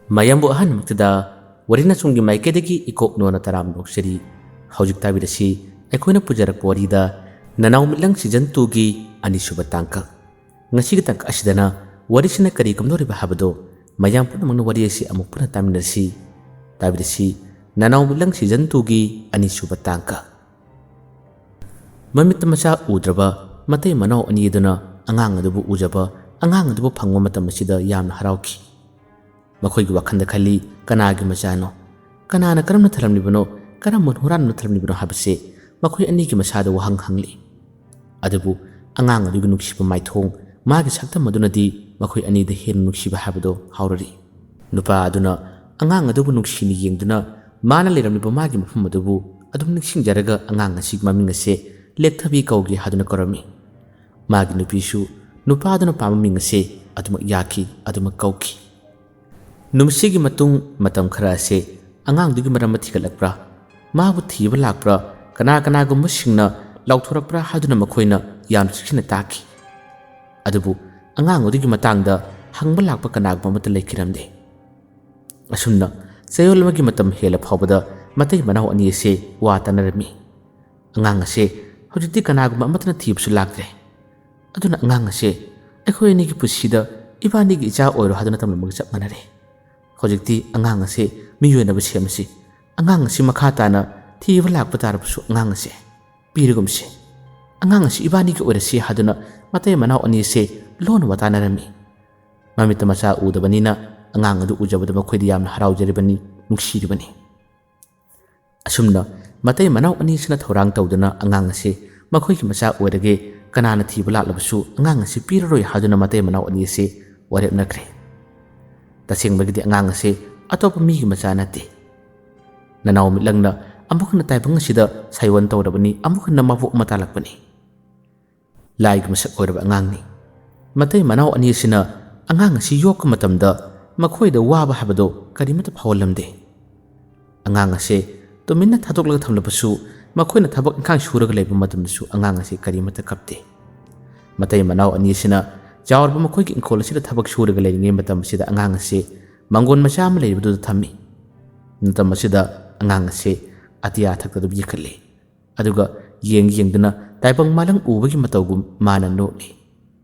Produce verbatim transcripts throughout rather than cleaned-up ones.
ꯃꯌꯥꯝꯕꯨ ꯑꯍꯥꯟꯕꯃꯛꯇꯗ ꯋꯥꯔꯤ ꯅꯆꯨꯝꯒꯤ ꯃꯥꯏꯀꯩꯗꯒꯤ ꯏꯀꯣꯛ ꯅꯣꯟꯅ ꯇꯔꯥꯝꯅ ꯑꯣꯛꯆꯔꯤ꯫ ꯍꯧꯖꯤꯛ ꯇꯥꯕꯤꯔꯁꯤ ꯑꯩꯈꯣꯏꯅ ꯄꯨꯖꯔꯛꯄ ꯋꯥꯔꯤꯗ ꯅꯅꯥꯎ ꯃꯤꯠꯂꯪ season twoꯒꯤ ꯑꯅꯤꯁꯨꯕ ꯇꯥꯡꯀꯛ꯫ ꯉꯁꯤꯒꯤ ꯇꯥꯡꯀꯛ ꯑꯁꯤꯗꯅ ꯋꯥꯔꯤꯁꯤꯅ ꯀꯔꯤ ꯀꯝꯗꯧꯔꯤꯕ ꯍꯥꯏꯕꯗꯣ ꯃꯌꯥꯝ ꯄꯨꯝꯅꯃꯛꯅ ꯋꯥꯔꯤ ꯑꯁꯤ ꯑꯃꯨꯛ ꯄꯨꯟꯅ ꯇꯥꯃꯤꯟꯅꯔꯁꯤ꯫ ꯇꯥꯕꯤꯔꯁꯤ ꯅꯅꯥꯎ ꯃꯤꯠꯂꯪ season twoꯒꯤ ꯑꯅꯤꯁꯨꯕ ꯇꯥꯡꯀꯛ꯫ ꯃꯃꯤꯠꯇ ꯃꯆꯥ ꯎꯗ꯭ꯔꯕ ꯃꯇꯩ ꯃꯅꯥꯎ ꯑꯅꯤ ꯑꯗꯨꯅ ꯑꯉꯥꯡ ꯑꯗꯨꯕꯨ ꯎꯖꯕ, ꯑꯉꯥꯡ ꯑꯗꯨꯕꯨ ꯐꯪꯕ ꯃꯇꯝ ꯑꯁꯤꯗ ꯌꯥꯝꯅ ꯍꯔꯥꯎꯈꯤ꯫ ꯃꯈꯣꯏꯒꯤ ꯋꯥꯈꯜꯗ ꯈꯜꯂꯤ, ꯀꯅꯥꯒꯤ ꯃꯆꯥꯅꯣ? ꯀꯅꯥꯅ ꯀꯔꯝꯅ ꯊꯝꯂꯝꯂꯤꯕꯅꯣ? ꯀꯔꯝꯕ ꯍꯨꯔꯥꯟꯕꯅ ꯊꯝꯂꯝꯂꯤꯕꯅꯣ ꯍꯥꯏꯕꯁꯦ ꯃꯈꯣꯏ ꯑꯅꯤꯒꯤ ꯃꯁꯥꯗ ꯋꯥꯍꯪ ꯍꯪꯂꯤ꯫ ꯑꯗꯨꯕꯨ ꯑꯉꯥꯡ ꯑꯗꯨꯒꯤ ꯅꯨꯡꯁꯤꯕ ꯃꯥꯏꯊꯣꯡ, ꯃꯥꯒꯤ ꯁꯛꯇꯝ ꯑꯗꯨꯅꯗꯤ ꯃꯈꯣꯏ ꯑꯅꯤꯗ ꯍꯦꯟꯅ ꯅꯨꯡꯁꯤꯕ ꯍꯥꯏꯕꯗꯣ ꯍꯥꯎꯔꯔꯤ꯫ ꯅꯨꯄꯥ ꯑꯗꯨꯅ ꯑꯉꯥꯡ ꯑꯗꯨꯕꯨ ꯅꯨꯡꯁꯤꯅ ꯌꯦꯡꯗꯨꯅ ꯃꯥꯅ ꯂꯩꯔꯝꯂꯤꯕ ꯃꯥꯒꯤ ꯃꯐꯝ ꯑꯗꯨꯕꯨ ꯑꯗꯨꯝ ꯅꯤꯡꯁꯤꯡꯖꯔꯒ ꯑꯉꯥꯡ ꯑꯁꯤꯒꯤ ꯃꯃꯤꯡ ꯑꯁꯦ ꯂꯦꯛꯊꯕꯤ ꯀꯧꯒꯦ ꯍꯥꯏꯗꯨꯅ ꯀꯧꯔꯝꯃꯤ꯫ ꯃꯥꯒꯤ ꯅꯨꯄꯤꯁꯨ ꯅꯨꯄꯥ ꯑꯗꯨꯅ ꯄꯥꯝꯕ ꯃꯤꯡ ꯑꯁꯦ ꯑꯗꯨꯃꯛ ꯌꯥꯈꯤ, ꯑꯗꯨꯃꯛ ꯀꯧꯈꯤ꯫ ꯅꯨꯃꯤꯠꯁꯤꯒꯤ ꯃꯇꯨꯡ ꯃꯇꯝ ꯈꯔ ꯑꯁꯦ ꯑꯉꯥꯡꯗꯨꯒꯤ ꯃꯔꯝꯗ ꯊꯤꯒꯠꯂꯛꯄ꯭ꯔꯥ, ꯃꯥꯕꯨ ꯊꯤꯕ ꯂꯥꯛꯄ꯭ꯔꯥ, ꯀꯅꯥ ꯀꯅꯥꯒꯨꯝꯕꯁꯤꯡꯅ ꯂꯥꯎꯊꯣꯔꯛꯄ꯭ꯔꯥ ꯍꯥꯏꯗꯨꯅ ꯃꯈꯣꯏꯅ ꯌꯥꯝ ꯆꯦꯛꯁꯤꯟꯅ ꯇꯥꯈꯤ꯫ ꯑꯗꯨꯕꯨ ꯑꯉꯥꯡ ꯑꯗꯨꯒꯤ ꯃꯇꯥꯡꯗ ꯍꯪꯕ ꯂꯥꯛꯄ ꯀꯅꯥꯒꯨꯝꯕ ꯑꯃꯠꯇ ꯂꯩꯈꯤꯔꯝꯗꯦ꯫ ꯑꯁꯨꯝꯅ ꯆꯌꯣꯜ ꯑꯃꯒꯤ ꯃꯇꯝ ꯍꯦꯜꯂ ꯐꯥꯎꯕꯗ ꯃꯇꯩ ꯃꯅꯥꯎ ꯑꯅꯤ ꯑꯁꯦ ꯋꯥ ꯇꯥꯅꯔꯝꯃꯤ꯫ ꯑꯉꯥꯡ ꯑꯁꯦ ꯍꯧꯖꯤꯛꯇꯤ ꯀꯅꯥꯒꯨꯝꯕ ꯑꯃꯠꯇꯅ ꯊꯤꯕꯁꯨ ꯂꯥꯛꯇ꯭ꯔꯦ꯫ ꯑꯗꯨꯅ ꯑꯉꯥꯡ ꯑꯁꯦ ꯑꯩꯈꯣꯏ ꯑꯅꯤꯒꯤ ꯄꯨꯟꯁꯤꯗ ꯏꯕꯥꯅꯤꯒꯤ ꯏꯆꯥ ꯑꯣꯏꯔꯣ ꯍꯥꯏꯗꯨꯅ ꯇꯝꯂꯝꯕꯒ ꯆꯞ ꯃꯥꯟꯅꯔꯦ꯫ ꯍꯧꯖꯤꯛꯇꯤ ꯑꯉꯥꯡ ꯑꯁꯦ ꯃꯤꯑꯣꯏꯅꯕ ꯁꯦꯝꯃꯁꯤ꯫ ꯑꯉꯥꯡ ꯑꯁꯤ ꯃꯈꯥ ꯇꯥꯅ ꯊꯤꯕ ꯂꯥꯛꯄ ꯇꯥꯔꯕꯁꯨ ꯑꯉꯥꯡ ꯑꯁꯦ ꯄꯤꯔꯒꯨꯝꯁꯤ꯫ ꯑꯉꯥꯡ ꯑꯁꯤ ꯏꯕꯥꯅꯤꯒꯤ ꯑꯣꯏꯔꯁꯤ ꯍꯥꯏꯗꯨꯅ ꯃꯇꯩ ꯃꯅꯥꯎ ꯑꯅꯤ ꯑꯁꯦ ꯂꯣꯟꯅ ꯋꯥꯇꯥꯅꯔꯝꯃꯤ꯫ ꯃꯃꯤꯠꯇ ꯃꯆꯥ ꯎꯗꯕꯅꯤꯅ ꯑꯉꯥꯡ ꯑꯗꯨ ꯎꯖꯕꯗ ꯃꯈꯣꯏꯗ ꯌꯥꯝꯅ ꯍꯔꯥꯎꯖꯔꯤꯕꯅꯤ, ꯅꯨꯡꯁꯤꯔꯤꯕꯅꯤ꯫ ꯑꯁꯨꯝꯅ ꯃꯇꯩ ꯃꯅꯥꯎ ꯑꯅꯤꯁꯤꯅ ꯊꯧꯔꯥꯡ ꯇꯧꯗꯨꯅ ꯑꯉꯥꯡ ꯑꯁꯤ ꯃꯈꯣꯏꯒꯤ ꯃꯆꯥ ꯑꯣꯏꯔꯒꯦ, ꯀꯅꯥꯅ ꯊꯤꯕ ꯂꯥꯛꯂꯕꯁꯨ ꯑꯉꯥꯡ ꯑꯁꯤ ꯄꯤꯔꯔꯣꯏ ꯍꯥꯏꯗꯨꯅ ꯃꯇꯩ ꯃꯅꯥꯎ ꯑꯅꯤ ꯑꯁꯤ ꯋꯥꯔꯦꯞꯅꯈ꯭ꯔꯦ꯫ ꯇꯁꯦꯡꯕꯒꯤꯗꯤ ꯑꯉꯥꯡ ꯑꯁꯤ ꯑꯇꯣꯞꯄ ꯃꯤꯒꯤ ꯃꯆꯥ ꯅꯠꯇꯦ꯫ ꯅꯅꯥꯎ ꯃꯤꯠꯂꯪꯅ ꯑꯃꯨꯛ ꯍꯟꯅ ꯇꯥꯏꯕꯪ ꯑꯁꯤꯗ ꯁꯥꯏꯑꯣꯟ ꯇꯧꯔꯕꯅꯤ, ꯑꯃꯨꯛ ꯍꯟꯅ ꯃꯕꯣꯛ ꯑꯃ ꯇꯥꯜꯂꯛꯄꯅꯤ꯫ ꯂꯥꯏꯒꯤ ꯃꯁꯛ ꯑꯣꯏꯔꯕ ꯑꯉꯥꯡꯅꯤ꯫ ꯃꯇꯩ ꯃꯅꯥꯎ ꯑꯅꯤ ꯑꯁꯤꯅ ꯑꯉꯥꯡ ꯑꯁꯤ ꯌꯣꯛꯄ ꯃꯇꯝꯗ ꯃꯈꯣꯏꯗ ꯋꯥꯕ ꯍꯥꯏꯕꯗꯨ ꯀꯔꯤꯃꯠꯇ ꯐꯥꯎꯍꯜꯂꯝꯗꯦ꯫ ꯑꯉꯥꯡ ꯑꯁꯦ ꯇꯨꯃꯤꯟꯅ ꯊꯥꯗꯣꯛꯂꯒ ꯊꯝꯂꯕꯁꯨ ꯃꯈꯣꯏꯅ ꯊꯕꯛ ꯏꯪꯈꯥꯡ ꯁꯨꯔꯒ ꯂꯩꯕ ꯃꯇꯝꯗꯁꯨ ꯑꯉꯥꯡ ꯑꯁꯤ ꯀꯔꯤꯃꯠꯇ ꯀꯞꯇꯦ꯫ ꯃꯇꯩ ꯃꯅꯥꯎ ꯑꯅꯤ ꯑꯁꯤꯅ ꯆꯥꯎꯔꯕ ꯃꯈꯣꯏꯒꯤ ꯏꯪꯈꯣꯜ ꯑꯁꯤꯗ ꯊꯕꯛ ꯁꯨꯔꯒ ꯂꯩꯔꯤꯉꯩ ꯃꯇꯝ ꯑꯁꯤꯗ ꯑꯉꯥꯡ ꯑꯁꯤ ꯃꯥꯡꯒꯣꯟ ꯃꯆꯥ ꯑꯃ ꯂꯩꯔꯤꯕꯗꯨꯗ ꯊꯝꯃꯤ꯫ ꯃꯇꯝ ꯑꯁꯤꯗ ꯑꯉꯥꯡ ꯑꯁꯦ ꯑꯇꯤꯌꯥ ꯊꯛꯇ ꯑꯗꯨꯝ ꯌꯦꯡꯈꯠꯂꯤ꯫ ꯑꯗꯨꯒ ꯌꯦꯡ ꯌꯦꯡꯗꯨꯅ ꯇꯥꯏꯕꯪ ꯃꯥꯂꯪ ꯎꯕꯒꯤ ꯃꯇꯧꯒꯨꯝ ꯃꯥꯅ ꯅꯣꯛꯂꯤ꯫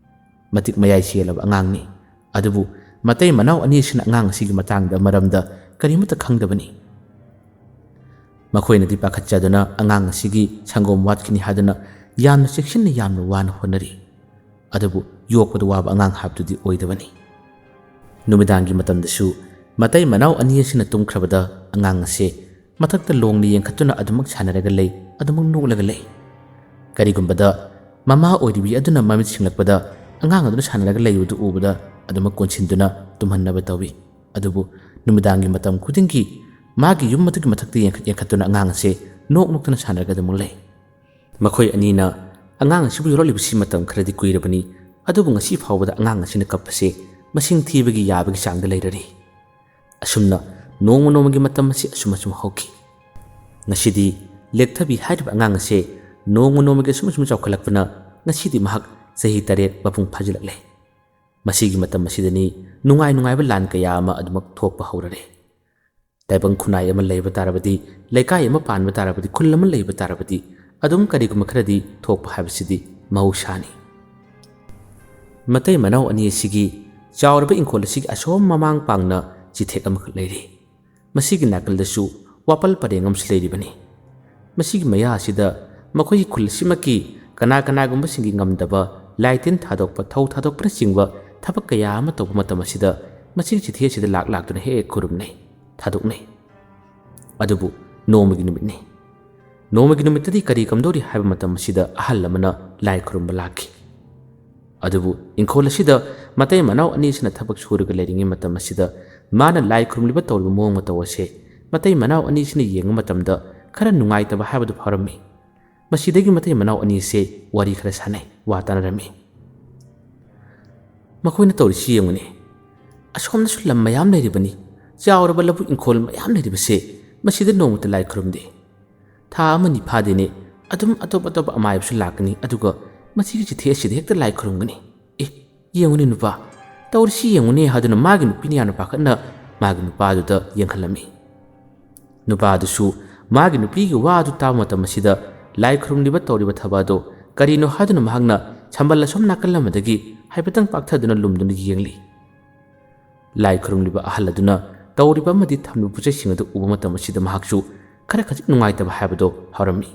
ꯃꯇꯤꯛ ꯃꯌꯥꯏ ꯆꯦꯜꯂꯕ ꯑꯉꯥꯡꯅꯤ꯫ ꯑꯗꯨꯕꯨ ꯃꯇꯩ ꯃꯅꯥꯎ ꯑꯅꯤ ꯑꯁꯤꯅ ꯑꯉꯥꯡ ꯑꯁꯤꯒꯤ ꯃꯇꯥꯡꯗ ꯃꯔꯝꯗ ꯀꯔꯤꯃꯠꯇ ꯈꯪꯗꯕꯅꯤ꯫ ꯃꯈꯣꯏꯅꯗꯤ ꯄꯥꯈꯠꯆꯗꯨꯅ ꯑꯉꯥꯡ ꯑꯁꯤꯒꯤ ꯁꯪꯒꯣꯝ ꯋꯥꯠꯈꯤꯅꯤ ꯍꯥꯏꯗꯨꯅ ꯌꯥꯝꯅ ꯆꯦꯛꯁꯤꯟꯅ ꯌꯥꯝꯅ ꯋꯥꯅ ꯍꯣꯠꯅꯔꯤ꯫ ꯑꯗꯨꯕꯨ ꯌꯣꯛꯄꯗ ꯋꯥꯕ ꯑꯉꯥꯡ ꯍꯥꯏꯕꯗꯨꯗꯤ ꯑꯣꯏꯗꯕꯅꯤ꯫ ꯅꯨꯃꯤꯗꯥꯡꯒꯤ ꯃꯇꯝꯗꯁꯨ ꯃꯇꯩ ꯃꯅꯥꯎ ꯑꯅꯤ ꯑꯁꯤꯅ ꯇꯨꯝꯈ꯭ꯔꯕꯗ ꯑꯉꯥꯡ ꯑꯁꯦ ꯃꯊꯛꯇ ꯂꯣꯡꯅ ꯌꯦꯡꯈꯠꯇꯨꯅ ꯑꯗꯨꯃꯛ ꯁꯥꯟꯅꯔꯒ ꯂꯩ, ꯑꯗꯨꯃꯛ ꯅꯣꯛꯂꯒ ꯂꯩ꯫ ꯀꯔꯤꯒꯨꯝꯕꯗ ꯃꯃꯥ ꯑꯣꯏꯔꯤꯕꯤ ꯑꯗꯨꯅ ꯃꯃꯤꯠ ꯁꯤꯡꯂꯛꯄꯗ ꯑꯉꯥꯡ ꯑꯗꯨꯅ ꯁꯥꯟꯅꯔꯒ ꯂꯩꯕꯗꯨ ꯎꯕꯗ ꯑꯗꯨꯃꯛ ꯀꯣꯟꯁꯤꯟꯗꯨꯅ ꯇꯨꯝꯍꯟꯅꯕ ꯇꯧꯏ꯫ ꯑꯗꯨꯕꯨ ꯅꯨꯃꯤꯗꯥꯡꯒꯤ ꯃꯇꯝ ꯈꯨꯗꯤꯡꯒꯤ ꯃꯥꯒꯤ ꯌꯨꯝ ꯑꯗꯨꯒꯤ ꯃꯊꯛꯇ ꯌꯦꯡꯈꯠ ꯌꯦꯡꯈꯠꯇꯨꯅ ꯑꯉꯥꯡ ꯑꯁꯦ ꯅꯣꯛ ꯅꯣꯛꯇꯨꯅ ꯁꯥꯟꯅꯔꯒ ꯑꯗꯨꯃꯛ ꯂꯩ꯫ ꯃꯈꯣꯏ ꯑꯅꯤꯅ ꯑꯉꯥꯡ ꯑꯁꯤꯕꯨ ꯌꯣꯛꯂꯛꯂꯤꯕꯁꯤ ꯃꯇꯝ ꯈꯔꯗꯤ ꯀꯨꯏꯔꯕꯅꯤ, ꯑꯗꯨꯕꯨ ꯉꯁꯤ ꯐꯥꯎꯕꯗ ꯑꯉꯥꯡ ꯑꯁꯤꯅ ꯀꯞꯄꯁꯦ ꯃꯁꯤꯡ ꯊꯤꯕꯒꯤ ꯌꯥꯕꯒꯤ ꯆꯥꯡꯗ ꯂꯩꯔꯔꯤ꯫ ꯑꯁꯨꯝꯅ ꯅꯣꯡꯃ ꯅꯣꯡꯃꯒꯤ ꯃꯇꯝ ꯑꯁꯤ ꯑꯁꯨꯝ ꯑꯁꯨꯝ ꯍꯧꯈꯤ꯫ ꯉꯁꯤꯗꯤ ꯂꯦꯛꯊꯕꯤ ꯍꯥꯏꯔꯤꯕ ꯑꯉꯥꯡ ꯑꯁꯦ ꯅꯣꯡꯃ ꯅꯣꯡꯃꯒꯤ ꯑꯁꯨꯝ ꯑꯁꯨꯝ ꯆꯥꯎꯈꯠꯂꯛꯄꯅ ꯉꯁꯤꯗꯤ ꯃꯍꯥꯛ ꯆꯍꯤ ꯇꯔꯦꯠ ꯃꯄꯨꯡ ꯐꯥꯖꯤꯜꯂꯛꯂꯦ꯫ ꯃꯁꯤꯒꯤ ꯃꯇꯝ ꯑꯁꯤꯗꯅꯤ ꯅꯨꯡꯉꯥꯏ ꯅꯨꯡꯉꯥꯏꯕ ꯂꯥꯟ ꯀꯌꯥ ꯑꯃ ꯑꯗꯨꯃꯛ ꯊꯣꯛꯄ ꯍꯧꯔꯔꯦ꯫ ꯇꯥꯏꯕꯪ ꯈꯨꯟꯅꯥꯏ ꯑꯃ ꯂꯩꯕ ꯇꯥꯔꯕꯗꯤ, ꯂꯩꯀꯥꯏ ꯑꯃ ꯄꯥꯟꯕ ꯇꯥꯔꯕꯗꯤ, ꯈꯨꯜ ꯑꯃ ꯂꯩꯕ ꯇꯥꯔꯕꯗꯤ, ꯑꯗꯨꯝ ꯀꯔꯤꯒꯨꯝꯕ ꯈꯔꯗꯤ ꯊꯣꯛꯄ ꯍꯥꯏꯕꯁꯤꯗꯤ ꯃꯍꯧꯁꯥꯅꯤ꯫ ꯃꯇꯩ ꯃꯅꯥꯎ ꯑꯅꯤ ꯑꯁꯤꯒꯤ ꯆꯥꯎꯔꯕ ꯏꯪꯈꯣꯜ ꯑꯁꯤꯒꯤ ꯑꯁꯣꯝ ꯃꯃꯥꯡ ꯄꯥꯡꯅ ꯆꯤꯊꯦꯛ ꯑꯃꯈꯛ ꯂꯩꯔꯤ꯫ ꯃꯁꯤꯒꯤ ꯅꯥꯀꯜꯗꯁꯨ ꯋꯥꯄꯜ ꯄꯔꯦꯡ ꯑꯃꯁꯨ ꯂꯩꯔꯤꯕꯅꯤ꯫ ꯃꯁꯤꯒꯤ ꯃꯌꯥ ꯑꯁꯤꯗ ꯃꯈꯣꯏꯒꯤ ꯈꯨꯜ ꯑꯁꯤꯃꯛꯀꯤ ꯀꯅꯥ ꯀꯅꯥꯒꯨꯝꯕꯁꯤꯡꯒꯤ ꯉꯝꯗꯕ ꯂꯥꯏ ꯇꯤꯟ ꯊꯥꯗꯣꯛꯄ, ꯊꯧ ꯊꯥꯗꯣꯛꯄꯅꯆꯤꯡꯕ ꯊꯕꯛ ꯀꯌꯥ ꯑꯃ ꯇꯧꯕ ꯃꯇꯝ ꯑꯁꯤꯗ ꯃꯁꯤꯒꯤ ꯆꯤꯊꯤ ꯑꯁꯤꯗ ꯂꯥꯛ ꯂꯥꯛꯇꯨꯅ ꯍꯦꯛ ꯍꯦꯛ ꯈꯨꯔꯨꯝꯅꯩ, ꯊꯥꯗꯣꯛꯅꯩ꯫ ꯑꯗꯨꯕꯨ ꯅꯣꯡꯃꯒꯤ ꯅꯨꯃꯤꯠꯅꯤ꯫ ꯅꯣꯡꯃꯒꯤ ꯅꯨꯃꯤꯠꯇꯗꯤ ꯀꯔꯤ ꯀꯝꯗꯧꯔꯤ ꯍꯥꯏꯕ ꯃꯇꯝ ꯑꯁꯤꯗ ꯑꯍꯜ ꯑꯃꯅ ꯂꯥꯏ ꯈꯨꯔꯨꯝꯕ ꯂꯥꯛꯈꯤ꯫ ꯑꯗꯨꯕꯨ ꯏꯪꯈꯣꯜ ꯑꯁꯤꯗ ꯃꯇꯩ ꯃꯅꯥꯎ ꯑꯅꯤꯁꯤꯅ ꯊꯕꯛ ꯁꯨꯔꯒ ꯂꯩꯔꯤꯉꯩ ꯃꯇꯝ ꯑꯁꯤꯗ ꯃꯥꯅ ꯂꯥꯏ ꯈꯨꯔꯨꯝꯂꯤꯕ ꯇꯧꯔꯤꯕ ꯃꯑꯣꯡ ꯃꯇꯧ ꯑꯁꯦ ꯃꯇꯩ ꯃꯅꯥꯎ ꯑꯅꯤꯁꯤꯅ ꯌꯦꯡꯕ ꯃꯇꯝꯗ ꯈꯔ ꯅꯨꯡꯉꯥꯏꯇꯕ ꯍꯥꯏꯕꯗꯨ ꯐꯥꯎꯔꯝꯃꯤ꯫ ꯃꯁꯤꯗꯒꯤ ꯃꯇꯩ ꯃꯅꯥꯎ ꯑꯅꯤꯁꯦ ꯋꯥꯔꯤ ꯈꯔ ꯁꯥꯟꯅꯩ, ꯋꯥ ꯇꯥꯟꯅꯔꯝꯃꯤ꯫ ꯃꯈꯣꯏꯅ ꯇꯧꯔꯤꯁꯤ ꯌꯦꯡꯉꯨꯅꯦ꯫ ꯑꯁꯣꯝꯗꯁꯨ ꯂꯝ ꯃꯌꯥꯝ ꯂꯩꯔꯤꯕꯅꯤ, ꯆꯥꯎꯔꯕ ꯂꯧꯕꯨꯛ ꯏꯪꯈꯣꯜ ꯃꯌꯥꯝ ꯂꯩꯔꯤꯕꯁꯦ, ꯃꯁꯤꯗ ꯅꯣꯡꯃꯇ ꯂꯥꯏ ꯈꯨꯔꯨꯝꯗꯦ꯫ ꯊꯥ ꯑꯃꯅꯤ ꯐꯥꯗꯦꯅꯦ, ꯑꯗꯨꯝ ꯑꯇꯣꯞ ꯑꯇꯣꯞꯄ ꯑꯃꯥꯏꯕꯁꯨ ꯂꯥꯛꯀꯅꯤ, ꯑꯗꯨꯒ ꯃꯁꯤꯒꯤ ꯆꯤꯊꯤ ꯑꯁꯤꯗ ꯍꯦꯛꯇ ꯂꯥꯏ ꯈꯨꯔꯨꯝꯒꯅꯤ꯫ ꯑꯦ, ꯌꯦꯡꯉꯨꯅꯦ ꯅꯨꯄꯥ, ꯇꯧꯔꯤꯁꯤ ꯌꯦꯡꯉꯨꯅꯦ ꯍꯥꯏꯗꯨꯅ ꯃꯥꯒꯤ ꯅꯨꯄꯤꯅ ꯌꯥꯝꯅ ꯄꯥꯈꯠꯅ ꯃꯥꯒꯤ ꯅꯨꯄꯥꯗꯨꯗ ꯌꯦꯡꯍꯜꯂꯝꯃꯤ꯫ ꯅꯨꯄꯥꯗꯨꯁꯨ ꯃꯥꯒꯤ ꯅꯨꯄꯤꯒꯤ ꯋꯥ ꯑꯗꯨ ꯇꯥꯕ ꯃꯇꯝ ꯑꯁꯤꯗ ꯂꯥꯏ ꯈꯨꯔꯨꯝꯂꯤꯕ ꯇꯧꯔꯤꯕ ꯊꯕꯛ ꯑꯗꯨ ꯀꯔꯤꯅꯣ ꯍꯥꯏꯗꯨꯅ ꯃꯍꯥꯛꯅ ꯁꯝꯕꯜ ꯑꯁꯣꯝ ꯅꯥꯀꯜ ꯑꯃꯗꯒꯤ ꯍꯥꯏꯐꯦꯠꯇꯪ ꯄꯥꯛꯊꯗꯨꯅ ꯂꯨꯝꯗꯨꯅ ꯌꯦꯡꯂꯤ꯫ ꯂꯥꯏ ꯈꯨꯔꯨꯝꯂꯤꯕ ꯑꯍꯜ ꯑꯗꯨꯅ ꯇꯧꯔꯤꯕ ꯑꯃꯗꯤ ꯊꯝꯂꯤꯕ ꯄꯣꯠꯆꯩꯁꯤꯡ ꯑꯗꯨ ꯎꯕ ꯃꯇꯝ ꯑꯁꯤꯗ ꯃꯍꯥꯛꯁꯨ ꯈꯔ ꯈꯖꯤꯛ ꯅꯨꯡꯉꯥꯏꯇꯕ ꯍꯥꯏꯕꯗꯨ ꯐꯥꯎꯔꯝꯃꯤ꯫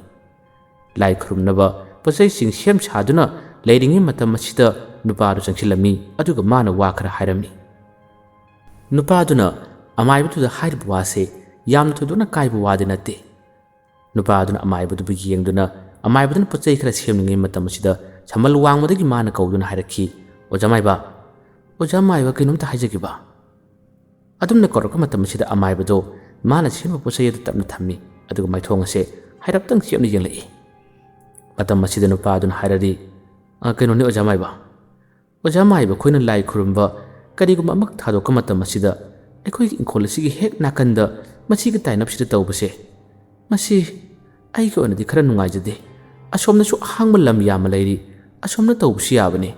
ꯂꯥꯏ ꯈꯨꯔꯨꯝꯅꯕ ꯄꯣꯠꯆꯩꯁꯤꯡ ꯁꯦꯝ ꯁꯥꯗꯨꯅ ꯂꯩꯔꯤꯉꯩ ꯃꯇꯝ ꯑꯁꯤꯗ ꯅꯨꯄꯥ ꯑꯗꯨ ꯆꯪꯁꯤꯜꯂꯝꯃꯤ, ꯑꯗꯨꯒ ꯃꯥꯅ ꯋꯥ ꯈꯔ ꯍꯥꯏꯔꯝꯃꯤ꯫ ꯅꯨꯄꯥꯗꯨꯅ ꯑꯃꯥꯏꯕꯗꯨꯗ ꯍꯥꯏꯔꯤꯕ ꯋꯥꯁꯦ ꯌꯥꯝꯅ ꯊꯣꯏꯗꯣꯛꯅ ꯀꯥꯏꯕ ꯋꯥꯗꯤ ꯅꯠꯇꯦ꯫ ꯅꯨꯄꯥ ꯑꯗꯨꯅ ꯑꯃꯥꯏꯕꯗꯨꯕꯨ ꯌꯦꯡꯗꯨꯅ ꯑꯃꯥꯏꯕꯗꯨꯅ ꯄꯣꯠ ꯆꯩ ꯈꯔ ꯁꯦꯝꯂꯤꯉꯩ ꯃꯇꯝ ꯑꯁꯤꯗ ꯁꯝꯕꯜ ꯋꯥꯡꯃꯗꯒꯤ ꯃꯥꯅ ꯀꯧꯗꯨꯅ ꯍꯥꯏꯔꯛꯈꯤ, "ꯑꯣꯖꯥ ꯃꯥꯏꯕ, ꯑꯣꯖꯥ ꯃꯥꯏꯕ, ꯀꯩꯅꯣꯝꯇ ꯍꯥꯏꯖꯒꯦꯕ꯫" ꯑꯗꯨꯝꯅ ꯀꯧꯔꯛꯄ ꯃꯇꯝ ꯑꯁꯤꯗ ꯑꯃꯥꯏꯕꯗꯣ ꯃꯥꯅ ꯁꯦꯝꯕ ꯄꯣꯠ ꯆꯩ ꯑꯗꯨ ꯇꯞꯅ ꯊꯝꯃꯤ, ꯑꯗꯨꯒ ꯃꯥꯏꯊꯣꯡ ꯑꯁꯦ ꯍꯥꯏꯔꯞꯇꯪ ꯆꯦꯞꯅ ꯌꯦꯡꯂꯛꯏ꯫ ꯃꯇꯝ ꯑꯁꯤꯗ ꯅꯨꯄꯥ ꯑꯗꯨꯅ ꯍꯥꯏꯔꯛꯏ, "ꯑ, ꯀꯩꯅꯣꯅꯤ ꯑꯣꯖꯥ ꯃꯥꯏꯕ, ꯑꯣꯖꯥ ꯃꯥꯏꯕ ꯑꯩꯈꯣꯏꯅ ꯂꯥꯏ ꯈꯨꯔꯨꯝꯕ ꯀꯔꯤꯒꯨꯝꯕ ꯑꯃꯈꯛ ꯊꯥꯗꯣꯛꯄ ꯃꯇꯝ ꯑꯁꯤꯗ ꯑꯩꯈꯣꯏꯒꯤ ꯏꯪꯈꯣꯜ ꯑꯁꯤꯒꯤ ꯍꯦꯛ ꯅꯥꯀꯟꯗ ꯃꯁꯤꯒꯤ ꯇꯥꯏꯅꯞꯁꯤꯗ ꯇꯧꯕꯁꯦ, ꯃꯁꯤ ꯑꯩꯒꯤ ꯑꯣꯏꯅꯗꯤ ꯈꯔ ꯅꯨꯡꯉꯥꯏꯖꯗꯦ꯫ ꯑꯁꯣꯝꯅꯁꯨ ꯑꯍꯥꯡꯕ ꯂꯝ ꯌꯥꯝꯅ ꯂꯩꯔꯤ, ꯑꯁꯣꯝꯅ ꯇꯧꯕꯁꯨ ꯌꯥꯕꯅꯤ꯫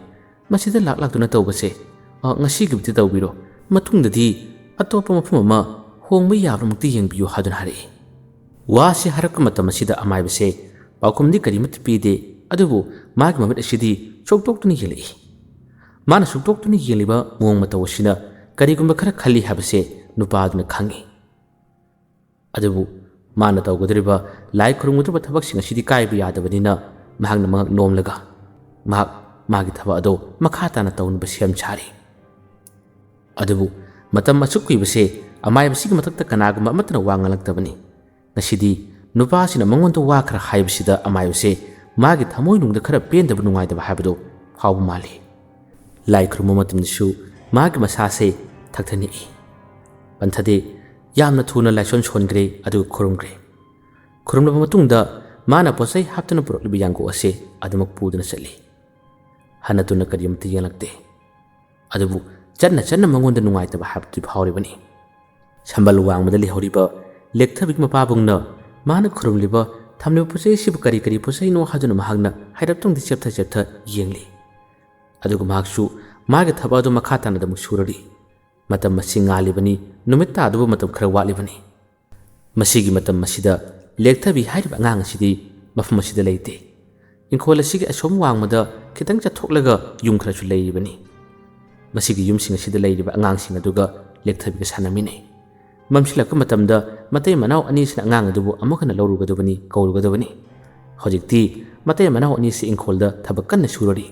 ꯃꯁꯤꯗ ꯂꯥꯛ ꯂꯥꯛꯇꯨꯅ ꯇꯧꯕꯁꯦ, ꯑ, ꯉꯁꯤꯒꯤꯕꯨꯗꯤ ꯇꯧꯕꯤꯔꯣ, ꯃꯇꯨꯡꯗꯗꯤ ꯑꯇꯣꯞꯄ ꯃꯐꯝ ꯑꯃ ꯍꯣꯡꯕ ꯌꯥꯕ꯭ꯔꯥꯃꯨꯛꯇꯤ ꯌꯦꯡꯕꯤꯌꯨ" ꯍꯥꯏꯗꯨꯅ ꯍꯥꯏꯔꯛꯏ꯫ ꯋꯥꯁꯤ ꯍꯥꯏꯔꯛꯄ ꯃꯇꯝ ꯑꯁꯤꯗ ꯑꯃꯥꯏꯕꯁꯦ ꯄꯥꯎꯈꯨꯝꯗꯤ ꯀꯔꯤꯃꯠꯇ ꯄꯤꯗꯦ, ꯑꯗꯨꯕꯨ ꯃꯥꯒꯤ ꯃꯃꯤꯠ ꯑꯁꯤꯗꯤ ꯁꯣꯛꯇꯣꯛꯇꯨꯅ ꯌꯦꯡꯂꯛꯏ꯫ ꯃꯥꯅ ꯁꯣꯛꯇꯣꯛꯇꯨꯅ ꯌꯦꯡꯂꯤꯕ ꯃꯑꯣꯡ ꯃꯇꯧ ꯑꯁꯤꯅ ꯀꯔꯤꯒꯨꯝꯕ ꯈꯔ ꯈꯜꯂꯤ ꯍꯥꯏꯕꯁꯦ ꯅꯨꯄꯥ ꯑꯗꯨꯅ ꯈꯪꯏ꯫ ꯑꯗꯨꯕꯨ ꯃꯥꯅ ꯇꯧꯒꯗꯧꯔꯤꯕ ꯂꯥꯏ ꯈꯨꯔꯨꯝꯒꯗꯧꯔꯤꯕ ꯊꯕꯛꯁꯤꯡ ꯑꯁꯤꯗꯤ ꯀꯥꯏꯕ ꯌꯥꯗꯕꯅꯤꯅ ꯃꯍꯥꯛꯅ ꯃꯉꯛ ꯅꯣꯝꯂꯒ ꯃꯍꯥꯛ ꯃꯥꯒꯤ ꯊꯕꯛ ꯑꯗꯨ ꯃꯈꯥ ꯇꯥꯅ ꯇꯧꯅꯕ ꯁꯦꯝ ꯁꯥꯔꯤ꯫ ꯑꯗꯨꯕꯨ ꯃꯇꯝ ꯑꯁꯨꯛ ꯀꯨꯏꯕꯁꯦ ꯑꯃꯥꯏꯕꯁꯤꯒꯤ ꯃꯊꯛꯇ ꯀꯅꯥꯒꯨꯝꯕ ꯑꯃꯠꯇꯅ ꯋꯥ ꯉꯥꯡꯂꯛꯇꯕꯅꯤ꯫ ꯉꯁꯤꯗꯤ ꯅꯨꯄꯥꯁꯤꯅ ꯃꯉꯣꯟꯗ ꯋꯥ ꯈꯔ ꯍꯥꯏꯕꯁꯤꯗ ꯑꯃꯥꯏꯕꯁꯦ ꯃꯥꯒꯤ ꯊꯃꯣꯏꯅꯨꯡꯗ ꯈꯔ ꯄꯦꯟꯗꯕ ꯅꯨꯡꯉꯥꯏꯇꯕ ꯍꯥꯏꯕꯗꯨ ꯐꯥꯎꯕ ꯃꯥꯜꯂꯤ꯫ ꯂꯥꯏ ꯈꯨꯔꯨꯝꯕ ꯃꯇꯝꯗꯁꯨ ꯃꯥꯒꯤ ꯃꯁꯥꯁꯦ ꯊꯛꯊꯅꯤꯛꯏ꯫ ꯄꯟꯊꯗꯦ꯫ ꯌꯥꯝꯅ ꯊꯨꯅ ꯂꯥꯏꯁꯣꯟ ꯁꯣꯟꯈ꯭ꯔꯦ, ꯑꯗꯨꯒ ꯈꯨꯔꯨꯝꯈ꯭ꯔꯦ꯫ ꯈꯨꯔꯨꯝꯂꯕ ꯃꯇꯨꯡꯗ ꯃꯥꯅ ꯄꯣꯠꯆꯩ ꯍꯥꯞꯇꯨꯅ ꯄꯨꯔꯛꯂꯤꯕ ꯌꯥꯡꯀꯣꯛ ꯑꯁꯦ ꯑꯗꯨꯃꯛ ꯄꯨꯗꯨꯅ ꯆꯠꯂꯤ꯫ ꯍꯟꯅ ꯇꯨꯅ ꯀꯔꯤꯃꯠꯇ ꯌꯦꯡꯂꯛꯇꯦ꯫ ꯑꯗꯨꯕꯨ ꯆꯠꯅ ꯆꯠꯅ ꯃꯉꯣꯟꯗ ꯅꯨꯡꯉꯥꯏꯇꯕ ꯍꯥꯏꯕꯗꯨꯗꯤ ꯐꯥꯎꯔꯤꯕꯅꯤ꯫ ꯁꯝꯕꯜ ꯋꯥꯡꯃꯗ ꯂꯩꯍꯧꯔꯤꯕ ꯂꯦꯛꯊꯕꯤꯒꯤ ꯃꯄꯥꯕꯨꯡꯅ ꯃꯥꯅ ꯈꯨꯔꯨꯝꯂꯤꯕ, ꯊꯝꯂꯤꯕ ꯄꯣꯠꯆꯩ ꯑꯁꯤꯕꯨ ꯀꯔꯤ ꯀꯔꯤ ꯄꯣꯠꯆꯩꯅꯣ ꯍꯥꯏꯗꯨꯅ ꯃꯍꯥꯛꯅ ꯍꯥꯏꯔꯞꯇꯪꯗꯤ ꯆꯦꯞꯊ ꯆꯦꯞꯊ ꯌꯦꯡꯂꯤ꯫ ꯑꯗꯨꯒ ꯃꯍꯥꯛꯁꯨ ꯃꯥꯒꯤ ꯊꯕꯛ ꯑꯗꯨ ꯃꯈꯥ ꯇꯥꯅ ꯑꯗꯨꯃꯛ ꯁꯨꯔꯔꯤ꯫ ꯃꯇꯝ ꯑꯁꯤ ꯉꯥꯜꯂꯤꯕꯅꯤ, ꯅꯨꯃꯤꯠ ꯇꯥꯗꯧꯕ ꯃꯇꯝ ꯈꯔ ꯋꯥꯠꯂꯤꯕꯅꯤ꯫ ꯃꯁꯤꯒꯤ ꯃꯇꯝ ꯑꯁꯤꯗ ꯂꯦꯛꯊꯕꯤ ꯍꯥꯏꯔꯤꯕ ꯑꯉꯥꯡ ꯑꯁꯤꯗꯤ ꯃꯐꯝ ꯑꯁꯤꯗ ꯂꯩꯇꯦ꯫ ꯏꯪꯈꯣꯜ ꯑꯁꯤꯒꯤ ꯑꯁꯣꯝ ꯋꯥꯡꯃꯗ ꯈꯤꯇꯪ ꯆꯠꯊꯣꯛꯂꯒ ꯌꯨꯝ ꯈꯔꯁꯨ ꯂꯩꯔꯤꯕꯅꯤ꯫ ꯃꯁꯤꯒꯤ ꯌꯨꯝꯁꯤꯡ ꯑꯁꯤꯗ ꯂꯩꯔꯤꯕ ꯑꯉꯥꯡꯁꯤꯡ ꯑꯗꯨꯒ ꯂꯦꯛꯊꯕꯤꯒ ꯁꯥꯟꯅꯃꯤꯟꯅꯩ꯫ ꯃꯝꯁꯤꯜꯂꯛꯄ ꯃꯇꯝꯗ ꯃꯇꯩ ꯃꯅꯥꯎ ꯑꯅꯤꯁꯤꯅ ꯑꯉꯥꯡ ꯑꯗꯨꯕꯨ ꯑꯃꯨꯛ ꯍꯟꯅ ꯂꯧꯔꯨꯒꯗꯕꯅꯤ, ꯀꯧꯔꯨꯒꯗꯕꯅꯤ꯫ ꯍꯧꯖꯤꯛꯇꯤ ꯃꯇꯩ ꯃꯅꯥꯎ ꯑꯅꯤꯁꯤ ꯏꯪꯈꯣꯜꯗ ꯊꯕꯛ ꯀꯟꯅ ꯁꯨꯔꯔꯤ꯫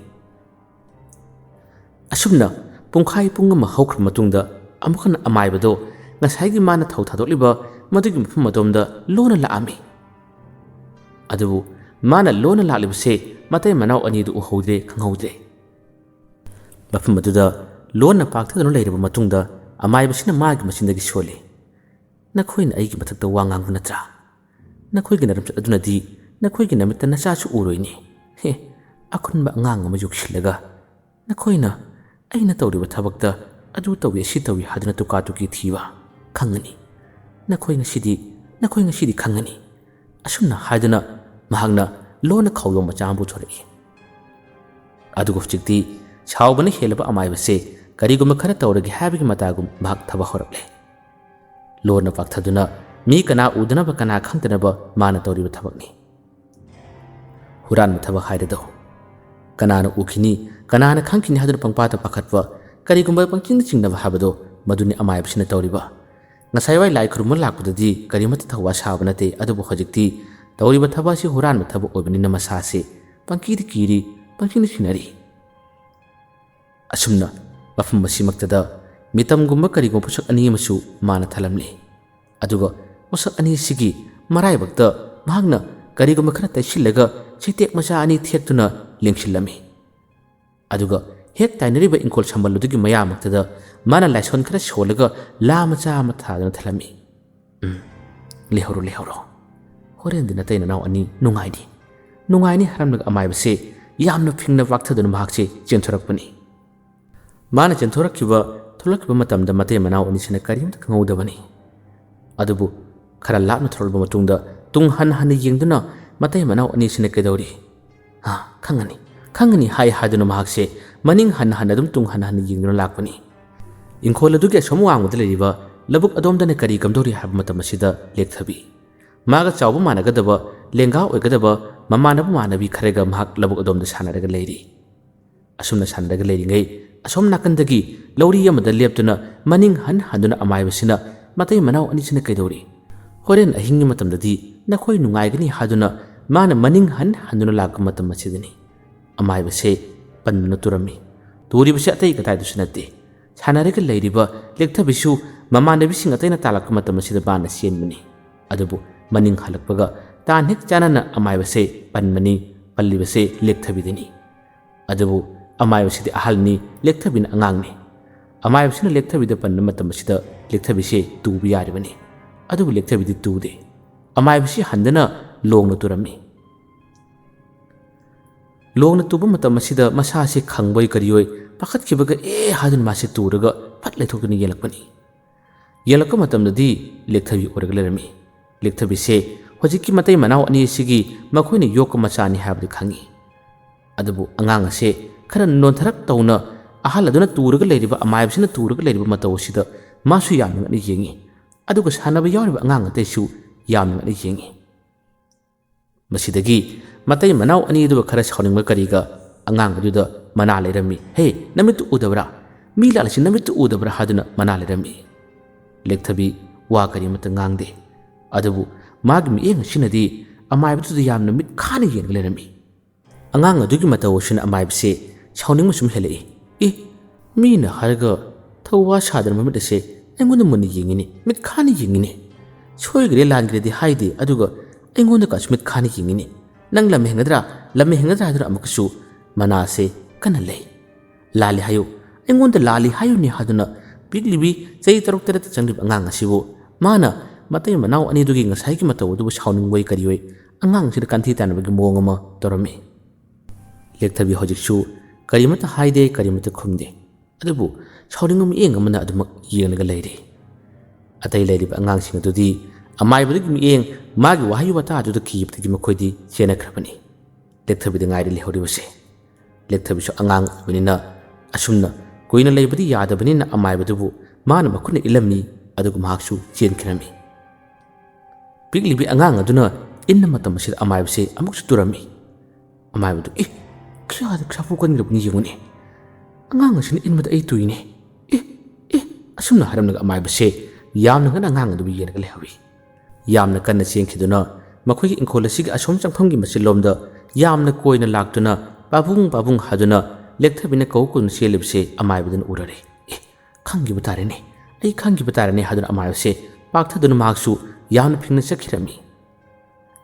ꯑꯁꯨꯝꯅ ꯄꯨꯡꯈꯥꯏ ꯄꯨꯡ ꯑꯃ ꯍꯧꯈ꯭ꯔꯕ ꯃꯇꯨꯡꯗ ꯑꯃꯨꯛ ꯍꯟꯅ ꯑꯃꯥꯏꯕꯗꯣ ꯉꯁꯥꯏꯒꯤ ꯃꯥꯅ ꯊꯧ ꯊꯥꯗꯣꯛꯂꯤꯕ ꯃꯗꯨꯒꯤ ꯃꯐꯝ ꯑꯗꯣꯝꯗ ꯂꯣꯟꯅ ꯂꯥꯛꯑꯝꯃꯤ꯫ ꯑꯗꯨꯕꯨ ꯃꯥꯅ ꯂꯣꯟꯅ ꯂꯥꯛꯂꯤꯕꯁꯦ ꯃꯇꯩ ꯃꯅꯥꯎ ꯑꯅꯤꯗꯨ ꯎꯍꯧꯗ꯭ꯔꯦ, ꯈꯪꯍꯧꯗ꯭ꯔꯦ꯫ ꯃꯐꯝ ꯑꯗꯨꯗ ꯂꯣꯟꯅ ꯄꯥꯛꯊꯗꯨꯅ ꯂꯩꯔꯕ ꯃꯇꯨꯡꯗ ꯑꯃꯥꯏꯕꯁꯤꯅ ꯃꯥꯒꯤ ꯃꯆꯤꯟꯗꯒꯤ ꯁꯣꯜꯂꯤ, "ꯅꯈꯣꯏꯅ ꯑꯩꯒꯤ ꯃꯊꯛꯇ ꯋꯥ ꯉꯥꯡꯕ ꯅꯠꯇ꯭ꯔꯥ? ꯅꯈꯣꯏꯒꯤ ꯅꯔꯝꯆꯠ ꯑꯗꯨꯅꯗꯤ ꯅꯈꯣꯏꯒꯤ ꯅꯃꯤꯠꯇ ꯅꯆꯥꯁꯨ ꯎꯔꯣꯏꯅꯦ꯫ ꯍꯦ, ꯑꯈꯨꯟꯕ ꯑꯉꯥꯡ ꯑꯃ ꯌꯣꯛꯁꯤꯜꯂꯒ ꯅꯈꯣꯏꯅ ꯑꯩꯅ ꯇꯧꯔꯤꯕ ꯊꯕꯛꯇ ꯑꯗꯨ ꯇꯧꯏ, ꯑꯁꯤ ꯇꯧꯏ ꯍꯥꯏꯗꯨꯅ ꯇꯨꯀꯥ ꯇꯨꯀꯤ ꯊꯤꯕ ꯈꯪꯒꯅꯤ꯫ ꯅꯈꯣꯏ ꯉꯁꯤꯗꯤ, ꯅꯈꯣꯏ ꯉꯁꯤꯗꯤ ꯈꯪꯒꯅꯤ"꯫ ꯑꯁꯨꯝꯅ ꯍꯥꯏꯗꯨꯅ ꯃꯍꯥꯛꯅ ꯂꯣꯟꯅ ꯈꯥꯎꯌꯣꯝ ꯃꯆꯥ ꯑꯃ ꯄꯨꯊꯣꯔꯛꯏ꯫ ꯑꯗꯨꯒ ꯍꯧꯖꯤꯛꯇꯤ ꯁꯥꯎꯕꯅ ꯍꯦꯜꯂꯕ ꯑꯃꯥꯏꯕꯁꯦ ꯀꯔꯤꯒꯨꯝꯕ ꯈꯔ ꯇꯧꯔꯒꯦ ꯍꯥꯏꯕꯒꯤ ꯃꯇꯥꯒꯨꯝ ꯃꯍꯥꯛ ꯊꯕꯛ ꯍꯧꯔꯛꯂꯦ꯫ ꯂꯣꯟꯅ ꯄꯥꯛꯊꯗꯨꯅ ꯃꯤ ꯀꯅꯥ ꯎꯗꯅꯕ ꯀꯅꯥ ꯈꯪꯗꯅꯕ ꯃꯥꯅ ꯇꯧꯔꯤꯕ ꯊꯕꯛꯅꯤ꯫ ꯍꯨꯔꯥꯟꯕ ꯊꯕꯛ ꯍꯥꯏꯔꯗꯧ꯫ ꯀꯅꯥꯅ ꯎꯈꯤꯅꯤ, ꯀꯅꯥꯅ ꯈꯪꯈꯤꯅꯤ ꯍꯥꯏꯗꯨꯅ ꯄꯪꯄꯥꯗ ꯄꯥꯈꯠꯄ, ꯀꯔꯤꯒꯨꯝꯕ ꯄꯪꯆꯤꯡꯗ ꯆꯤꯡꯅꯕ ꯍꯥꯏꯕꯗꯣ ꯃꯗꯨꯅꯤ ꯑꯃꯥꯏꯕꯁꯤꯅ ꯇꯧꯔꯤꯕ꯫ ꯉꯁꯥꯏꯋꯥꯏ ꯂꯥꯏ ꯈꯨꯔꯨꯝꯕ ꯂꯥꯛꯄꯗꯗꯤ ꯀꯔꯤꯃꯠꯇ ꯊꯧꯋꯥ ꯁꯥꯕ ꯅꯠꯇꯦ, ꯑꯗꯨꯕꯨ ꯍꯧꯖꯤꯛꯇꯤ ꯇꯧꯔꯤꯕ ꯊꯕꯛ ꯑꯁꯤ ꯍꯨꯔꯥꯟꯕ ꯊꯕꯛ ꯑꯣꯏꯕꯅꯤꯅ ꯃꯁꯥꯁꯤ ꯄꯪꯀꯤꯗ ꯀꯤꯔꯤ, ꯄꯪꯆꯤꯡꯗ ꯆꯤꯡꯅꯔꯤ꯫ ꯑꯁꯨꯝꯅ ꯃꯐꯝ ꯑꯁꯤꯃꯛꯇꯗ ꯃꯤꯇꯝꯒꯨꯝꯕ ꯀꯔꯤꯒꯨꯝꯕ ꯄꯣꯠꯁꯛ ꯑꯅꯤ ꯑꯃꯁꯨ ꯃꯥꯅ ꯊꯜꯂꯝꯂꯤ꯫ ꯑꯗꯨꯒ ꯄꯣꯠꯁꯛ ꯑꯅꯤꯁꯤꯒꯤ ꯃꯔꯥꯏꯕꯛꯇ ꯃꯍꯥꯛꯅ ꯀꯔꯤꯒꯨꯝꯕ ꯈꯔ ꯇꯩꯁꯤꯜꯂꯒ ꯆꯩꯇꯦꯛ ꯃꯆꯥ ꯑꯅꯤ ꯊꯦꯛꯇꯨꯅ ꯂꯦꯡꯁꯤꯜꯂꯝꯃꯤ꯫ ꯑꯗꯨꯒ ꯍꯦꯛ ꯇꯥꯏꯅꯔꯤꯕ ꯏꯪꯈꯣꯜ ꯁꯝꯕꯜ ꯑꯗꯨꯒꯤ ꯃꯌꯥꯃꯛꯇꯗ ꯃꯥꯅ ꯂꯥꯏꯁꯣꯟ ꯈꯔ ꯁꯣꯜꯂꯒ ꯂꯥ ꯃꯆꯥ ꯑꯃ ꯊꯥꯗꯨꯅ ꯊꯜꯂꯝꯃꯤ꯫ "ꯎꯝ, ꯂꯩꯍꯧꯔꯣ, ꯂꯩꯍꯧꯔꯣ꯫ ꯍꯣꯔꯦꯟꯗꯤ ꯅꯇꯩ ꯅꯅꯥꯎ ꯑꯅꯤ ꯅꯨꯡꯉꯥꯏꯅꯤ, ꯅꯨꯡꯉꯥꯏꯅꯤ" ꯍꯥꯏꯔꯝꯂꯒ ꯑꯃꯥꯏꯕꯁꯦ ꯌꯥꯝꯅ ꯐꯤꯡꯅ ꯄꯥꯛꯊꯗꯨꯅ ꯃꯍꯥꯛꯁꯦ ꯆꯦꯟꯊꯣꯔꯛꯄꯅꯤ꯫ ꯃꯥꯅ ꯆꯦꯟꯊꯣꯔꯛꯈꯤꯕ, ꯊꯣꯛꯂꯛꯈꯤꯕ ꯃꯇꯝꯗ ꯃꯇꯩ ꯃꯅꯥꯎ ꯑꯅꯤꯁꯤꯅ ꯀꯔꯤꯝꯇ ꯈꯪꯍꯧꯗꯕꯅꯤ꯫ ꯑꯗꯨꯕꯨ ꯈꯔ ꯂꯥꯞꯅ ꯊꯣꯔꯛꯂꯕ ꯃꯇꯨꯡꯗ ꯇꯨꯡ ꯍꯟꯅ ꯍꯟꯅ ꯌꯦꯡꯗꯨꯅ ꯃꯇꯩ ꯃꯅꯥꯎ ꯑꯅꯤꯁꯤꯅ ꯀꯩꯗꯧꯔꯤ? "ꯑꯥ, ꯈꯪꯉꯅꯤ, ꯈꯪꯉꯅꯤ" ꯍꯥꯏ ꯍꯥꯏꯗꯨꯅ ꯃꯍꯥꯛꯁꯦ ꯃꯅꯤꯡ ꯍꯟꯅ ꯍꯟꯅ ꯑꯗꯨꯝ ꯇꯨꯡ ꯍꯟꯅ ꯍꯟꯅ ꯌꯦꯡꯗꯨꯅ ꯂꯥꯛꯄꯅꯤ꯫ ꯏꯪꯈꯣꯜ ꯑꯗꯨꯒꯤ ꯑꯁꯣꯝ ꯋꯥꯡꯃꯗ ꯂꯩꯔꯤꯕ ꯂꯧꯕꯨꯛ ꯑꯗꯣꯝꯗꯅ ꯀꯔꯤ ꯀꯝꯗꯧꯔꯤ ꯍꯥꯏꯕ ꯃꯇꯝ ꯑꯁꯤꯗ ꯂꯦꯛꯊꯕꯤ, ꯃꯥꯒ ꯆꯥꯎꯕ ꯃꯥꯟꯅꯒꯗꯕ, ꯂꯦꯡꯒꯥ ꯑꯣꯏꯒꯗꯕ ꯃꯃꯥꯟꯅꯕ ꯃꯥꯟꯅꯕꯤ ꯈꯔꯒ ꯃꯍꯥꯛ ꯂꯧꯕꯨꯛ ꯑꯗꯣꯝꯗ ꯁꯥꯟꯅꯔꯒ ꯂꯩꯔꯤ꯫ ꯑꯁꯨꯝꯅ ꯁꯥꯟꯅꯔꯒ ꯂꯩꯔꯤꯉꯩ, ꯑꯁꯣꯝ ꯅꯥꯀꯟꯗꯒꯤ ꯂꯧꯔꯤ ꯑꯃꯗ ꯂꯦꯞꯇꯨꯅ ꯃꯅꯤꯡ ꯍꯟ ꯍꯟꯗꯨꯅ ꯑꯃꯥꯏꯕꯁꯤꯅ ꯃꯇꯩ ꯃꯅꯥꯎ ꯑꯅꯤꯁꯤꯅ ꯀꯩꯗꯧꯔꯤ? ꯍꯣꯔꯦꯟ ꯑꯍꯤꯡꯒꯤ ꯃꯇꯝꯗꯗꯤ ꯅꯈꯣꯏ ꯅꯨꯡꯉꯥꯏꯒꯅꯤ ꯍꯥꯏꯗꯨꯅ ꯃꯥꯅ ꯃꯅꯤꯡ ꯍꯟ ꯍꯟꯗꯨꯅ ꯂꯥꯛꯄ ꯃꯇꯝ ꯑꯁꯤꯗꯅꯤ꯫ ꯑꯃꯥꯏꯕꯁꯦ ꯄꯟꯗꯨꯅ ꯇꯨꯔꯝꯃꯤ꯫ ꯇꯨꯔꯤꯕꯁꯦ ꯑꯇꯩ ꯀꯗꯥꯏꯗꯁꯨ ꯅꯠꯇꯦ, ꯁꯥꯟꯅꯔꯒ ꯂꯩꯔꯤꯕ ꯂꯦꯛꯊꯕꯤꯁꯨ ꯃꯃꯥꯟꯅꯕꯤꯁꯤꯡ ꯑꯇꯩꯅ ꯇꯥꯜꯂꯛꯄ ꯃꯇꯝ ꯑꯁꯤꯗ ꯃꯥꯅ ꯆꯦꯟꯕꯅꯤ꯫ ꯑꯗꯨꯕꯨ ꯃꯅꯤꯡ ꯍꯜꯂꯛꯄꯒ ꯇꯥꯟ ꯍꯦꯛ ꯆꯥꯅꯅ ꯑꯃꯥꯏꯕꯁꯦ ꯄꯟꯕꯅꯤ꯫ ꯄꯜꯂꯤꯕꯁꯦ ꯂꯦꯛꯊꯕꯤꯗꯅꯤ꯫ ꯑꯗꯨꯕꯨ ꯑꯃꯥꯏꯕꯁꯤꯗꯤ ꯑꯍꯜꯅꯤ, ꯂꯦꯛꯊꯕꯤꯅ ꯑꯉꯥꯡꯅꯤ꯫ ꯑꯃꯥꯏꯕꯁꯤꯅ ꯂꯦꯛꯊꯕꯤꯗ ꯄꯟꯕ ꯃꯇꯝ ꯑꯁꯤꯗ ꯂꯦꯛꯊꯕꯤꯁꯦ ꯇꯨꯕ ꯌꯥꯔꯤꯕꯅꯤ꯫ ꯑꯗꯨꯕꯨ ꯂꯦꯛꯊꯕꯤꯗꯤ ꯇꯨꯗꯦ꯫ ꯑꯃꯥꯏꯕꯁꯤ ꯍꯟꯗꯅ ꯂꯣꯡꯅ ꯇꯨꯔꯝꯃꯤ꯫ ꯂꯣꯡꯅ ꯇꯨꯕ ꯃꯇꯝ ꯑꯁꯤꯗ ꯃꯁꯥꯁꯦ ꯈꯪꯕꯣꯏ ꯀꯔꯤꯑꯣꯏ ꯄꯥꯈꯠꯈꯤꯕꯒ ꯑꯦ ꯍꯥꯏꯗꯨꯅ ꯃꯥꯁꯦ ꯇꯨꯔꯒ ꯐꯠ ꯂꯩꯊꯣꯛꯇꯨꯅ ꯌꯦꯡꯂꯛꯄꯅꯤ꯫ ꯌꯦꯡꯂꯛꯄ ꯃꯇꯝꯗꯗꯤ ꯂꯦꯛꯊꯕꯤ ꯑꯣꯏꯔꯒ ꯂꯩꯔꯝꯃꯤ꯫ ꯂꯦꯛꯊꯕꯤꯁꯦ ꯍꯧꯖꯤꯛꯀꯤ ꯃꯇꯩ ꯃꯅꯥꯎ ꯑꯅꯤ ꯑꯁꯤꯒꯤ ꯃꯈꯣꯏꯅ ꯌꯣꯛꯄ ꯃꯆꯥꯅꯤ ꯍꯥꯏꯕꯗꯤ ꯈꯪꯉꯤ꯫ ꯑꯗꯨꯕꯨ ꯑꯉꯥꯡ ꯑꯁꯦ ꯈꯔ ꯅꯣꯟꯊꯔꯞ ꯇꯧꯅ ꯑꯍꯜ ꯑꯗꯨꯅ ꯇꯨꯔꯒ ꯂꯩꯔꯤꯕ, ꯑꯃꯥꯏꯕꯁꯤꯅ ꯇꯨꯔꯒ ꯂꯩꯔꯤꯕ ꯃꯇꯧ ꯑꯁꯤꯗ ꯃꯥꯁꯨ ꯌꯥꯝꯅ ꯉꯛꯅ ꯌꯦꯡꯉꯤ꯫ ꯑꯗꯨꯒ ꯁꯥꯟꯅꯕ ꯌꯥꯎꯔꯤꯕ ꯑꯉꯥꯡ ꯑꯇꯩꯁꯨ ꯌꯥꯝꯅ ꯉꯛꯅ ꯌꯦꯡꯉꯤ꯫ ꯃꯁꯤꯗꯒꯤ ꯃꯇꯩ ꯃꯅꯥꯎ ꯑꯅꯤ ꯑꯗꯨꯒ ꯈꯔ ꯁꯥꯎꯅꯤꯡꯕ ꯀꯔꯤꯒ ꯑꯉꯥꯡ ꯑꯗꯨꯗ ꯃꯅꯥ ꯂꯩꯔꯝꯃꯤ꯫ "ꯍꯦ, ꯅꯃꯤꯠꯇꯨ ꯎꯗꯕ꯭ꯔꯥ? ꯃꯤ ꯂꯥꯛꯂꯤꯁꯤ ꯅꯃꯤꯠꯇꯨ ꯎꯗꯕ꯭ꯔꯥ?" ꯍꯥꯏꯗꯨꯅ ꯃꯅꯥ ꯂꯩꯔꯝꯃꯤ꯫ ꯂꯦꯛꯊꯕꯤ ꯋꯥ ꯀꯔꯤꯃꯠꯇ ꯉꯥꯡꯗꯦ꯫ ꯑꯗꯨꯕꯨ ꯃꯥꯒꯤ ꯃꯤꯠꯌꯦꯡ ꯑꯁꯤꯅꯗꯤ ꯑꯃꯥꯏꯕꯗꯨꯗ ꯌꯥꯝꯅ ꯃꯤꯠ ꯈꯥꯅ ꯌꯦꯡꯂꯒ ꯂꯩꯔꯝꯃꯤ꯫ ꯑꯉꯥꯡ ꯑꯗꯨꯒꯤ ꯃꯇꯧ ꯑꯁꯤꯅ ꯑꯃꯥꯏꯕꯁꯦ ꯁꯥꯎꯅꯤꯡꯕ ꯁꯨꯝ ꯍꯦꯜꯂꯛꯏ꯫ "ꯑꯦ, ꯃꯤꯅ ꯍꯥꯏꯔꯒ ꯊꯧꯋꯥ ꯁꯥꯗꯅ ꯃꯃꯤꯠ ꯑꯁꯦ ꯑꯩꯉꯣꯟꯗ ꯃꯨꯟꯅ ꯌꯦꯡꯉꯤꯅꯦ, ꯃꯤꯠ ꯈꯥꯅ ꯌꯦꯡꯉꯤꯅꯦ꯫ ꯁꯣꯏꯒ꯭ꯔꯦ ꯂꯥꯟꯒ꯭ꯔꯦꯗꯤ ꯍꯥꯏꯗꯦ, ꯑꯗꯨꯒ ꯑꯩꯉꯣꯟꯗ ꯀꯥꯁꯨ ꯃꯤꯠ ꯈꯥꯅ ꯌꯦꯡꯉꯤꯅꯦ꯫ ꯅꯪ ꯂꯝ ꯍꯦꯟꯒꯗ꯭ꯔꯥ, ꯂꯝ ꯍꯦꯟꯒꯗ꯭ꯔꯥ ꯍꯥꯏꯗꯨꯅ ꯑꯃꯨꯛꯀꯁꯨ ꯃꯅꯥꯁꯦ ꯀꯟꯅ ꯂꯩ꯫ ꯂꯥꯜꯂꯤ ꯍꯥꯏꯌꯨ, ꯑꯩꯉꯣꯟꯗ ꯂꯥꯜꯂꯤ ꯍꯥꯏꯌꯨꯅꯦ" ꯍꯥꯏꯗꯨꯅ ꯄꯤꯛꯂꯤꯕꯤ ꯆꯍꯤ ꯇꯔꯨꯛ ꯇꯔꯦꯠꯇ ꯆꯪꯂꯤꯕ ꯑꯉꯥꯡ ꯑꯁꯤꯕꯨ ꯃꯥꯅ ꯃꯇꯩ ꯃꯅꯥꯎ ꯑꯅꯤꯗꯨꯒꯤ ꯉꯁꯥꯏꯒꯤ ꯃꯇꯧ ꯑꯗꯨꯕꯨ ꯁꯥꯎꯅꯤꯡꯕꯣꯏ ꯀꯔꯤꯑꯣꯏ ꯑꯉꯥꯡꯁꯤꯗ ꯀꯟꯊꯤ ꯇꯥꯅꯕꯒꯤ ꯃꯑꯣꯡ ꯑꯃ ꯇꯧꯔꯝꯃꯤ꯫ ꯂꯦꯛꯊꯕꯤ ꯍꯧꯖꯤꯛꯁꯨ ꯀꯔꯤꯃꯠꯇ ꯍꯥꯏꯗꯦ, ꯀꯔꯤꯃꯠꯇ ꯈꯨꯝꯗꯦ꯫ ꯑꯗꯨꯕꯨ ꯁꯥꯎꯅꯤꯡꯕ ꯃꯤꯠꯌꯦꯡ ꯑꯃꯅ ꯑꯗꯨꯃꯛ ꯌꯦꯡꯂꯒ ꯂꯩꯔꯤ꯫ ꯑꯇꯩ ꯂꯩꯔꯤꯕ ꯑꯉꯥꯡꯁꯤꯡ ꯑꯗꯨꯗꯤ ꯑꯃꯥꯏꯕꯗꯨꯒꯤ ꯃꯤꯠꯌꯦꯡ, ꯃꯥꯒꯤ ꯋꯥꯍꯩ ꯋꯥꯇꯥ ꯑꯗꯨꯗ ꯀꯤꯕꯗꯒꯤ ꯃꯈꯣꯏꯗꯤ ꯆꯦꯟꯅꯈ꯭ꯔꯕꯅꯤ꯫ ꯂꯦꯛꯊꯕꯤꯗ ꯉꯥꯏꯔꯦ ꯂꯩꯍꯧꯔꯤꯕꯁꯦ꯫ ꯂꯦꯛꯊꯕꯤꯁꯨ ꯑꯉꯥꯡ ꯑꯣꯏꯕꯅꯤꯅ ꯑꯁꯨꯝꯅ ꯀꯨꯏꯅ ꯂꯩꯕꯗꯤ ꯌꯥꯗꯕꯅꯤꯅ ꯑꯃꯥꯏꯕꯗꯨꯕꯨ ꯃꯥꯅ ꯃꯈꯨꯠꯅ ꯏꯜꯂꯝꯃꯤ, ꯑꯗꯨꯒ ꯃꯍꯥꯛꯁꯨ ꯆꯦꯟꯈꯤꯔꯝꯃꯤ꯫ ꯄꯤꯛꯂꯤꯕꯤ ꯑꯉꯥꯡ ꯑꯗꯨꯅ ꯏꯟꯕ ꯃꯇꯝ ꯑꯁꯤꯗ ꯑꯃꯥꯏꯕꯁꯦ ꯑꯃꯨꯛꯁꯨ ꯇꯨꯔꯝꯃꯤ꯫ ꯑꯃꯥꯏꯕꯗꯨ, "ꯑꯦ, ꯈꯌꯥꯗ ꯈꯌꯥꯐꯨ ꯀꯟꯈ꯭ꯔꯕꯅꯤ ꯌꯦꯡꯉꯨꯅꯦ꯫ ꯑꯉꯥꯡ ꯑꯁꯤꯅ ꯏꯟꯕꯗ ꯑꯩ ꯇꯨꯏꯅꯦ꯫ ꯑꯦ, ꯑꯦ," ꯑꯁꯨꯝꯅ ꯍꯥꯏꯔꯝꯂꯒ ꯑꯃꯥꯏꯕꯁꯦ ꯌꯥꯝꯅ ꯀꯟꯅ ꯑꯉꯥꯡ ꯑꯗꯨꯕꯨ ꯌꯦꯡꯂꯒ ꯂꯩꯍꯧꯏ꯫ ꯌꯥꯝꯅ ꯀꯟꯅ ꯆꯦꯟꯈꯤꯗꯨꯅ ꯃꯈꯣꯏꯒꯤ ꯏꯪꯈꯣꯜ ꯑꯁꯤꯒꯤ ꯑꯁꯣꯝ ꯆꯪꯐꯝꯒꯤ ꯃꯆꯤꯟꯂꯣꯝꯗ ꯌꯥꯝꯅ ꯀꯣꯏꯅ ꯂꯥꯛꯇꯨꯅ "ꯄꯥꯕꯨꯡ, ꯄꯥꯕꯨꯡ" ꯍꯥꯏꯗꯨꯅ ꯂꯦꯛꯊꯕꯤꯅ ꯀꯧ ꯀꯧꯅ ꯆꯦꯜꯂꯤꯕꯁꯦ ꯑꯃꯥꯏꯕꯗꯨꯅ ꯎꯔꯔꯦ꯫ "ꯑꯦ, ꯈꯪꯈꯤꯕ ꯇꯥꯔꯦꯅꯦ, ꯑꯩ ꯈꯪꯈꯤꯕ ꯇꯥꯔꯦꯅꯦ" ꯍꯥꯏꯗꯨꯅ ꯑꯃꯥꯏꯕꯁꯦ ꯄꯥꯛꯊꯗꯨꯅ ꯃꯍꯥꯛꯁꯨ ꯌꯥꯝꯅ ꯐꯤꯡꯅ ꯆꯠꯈꯤꯔꯝꯃꯤ꯫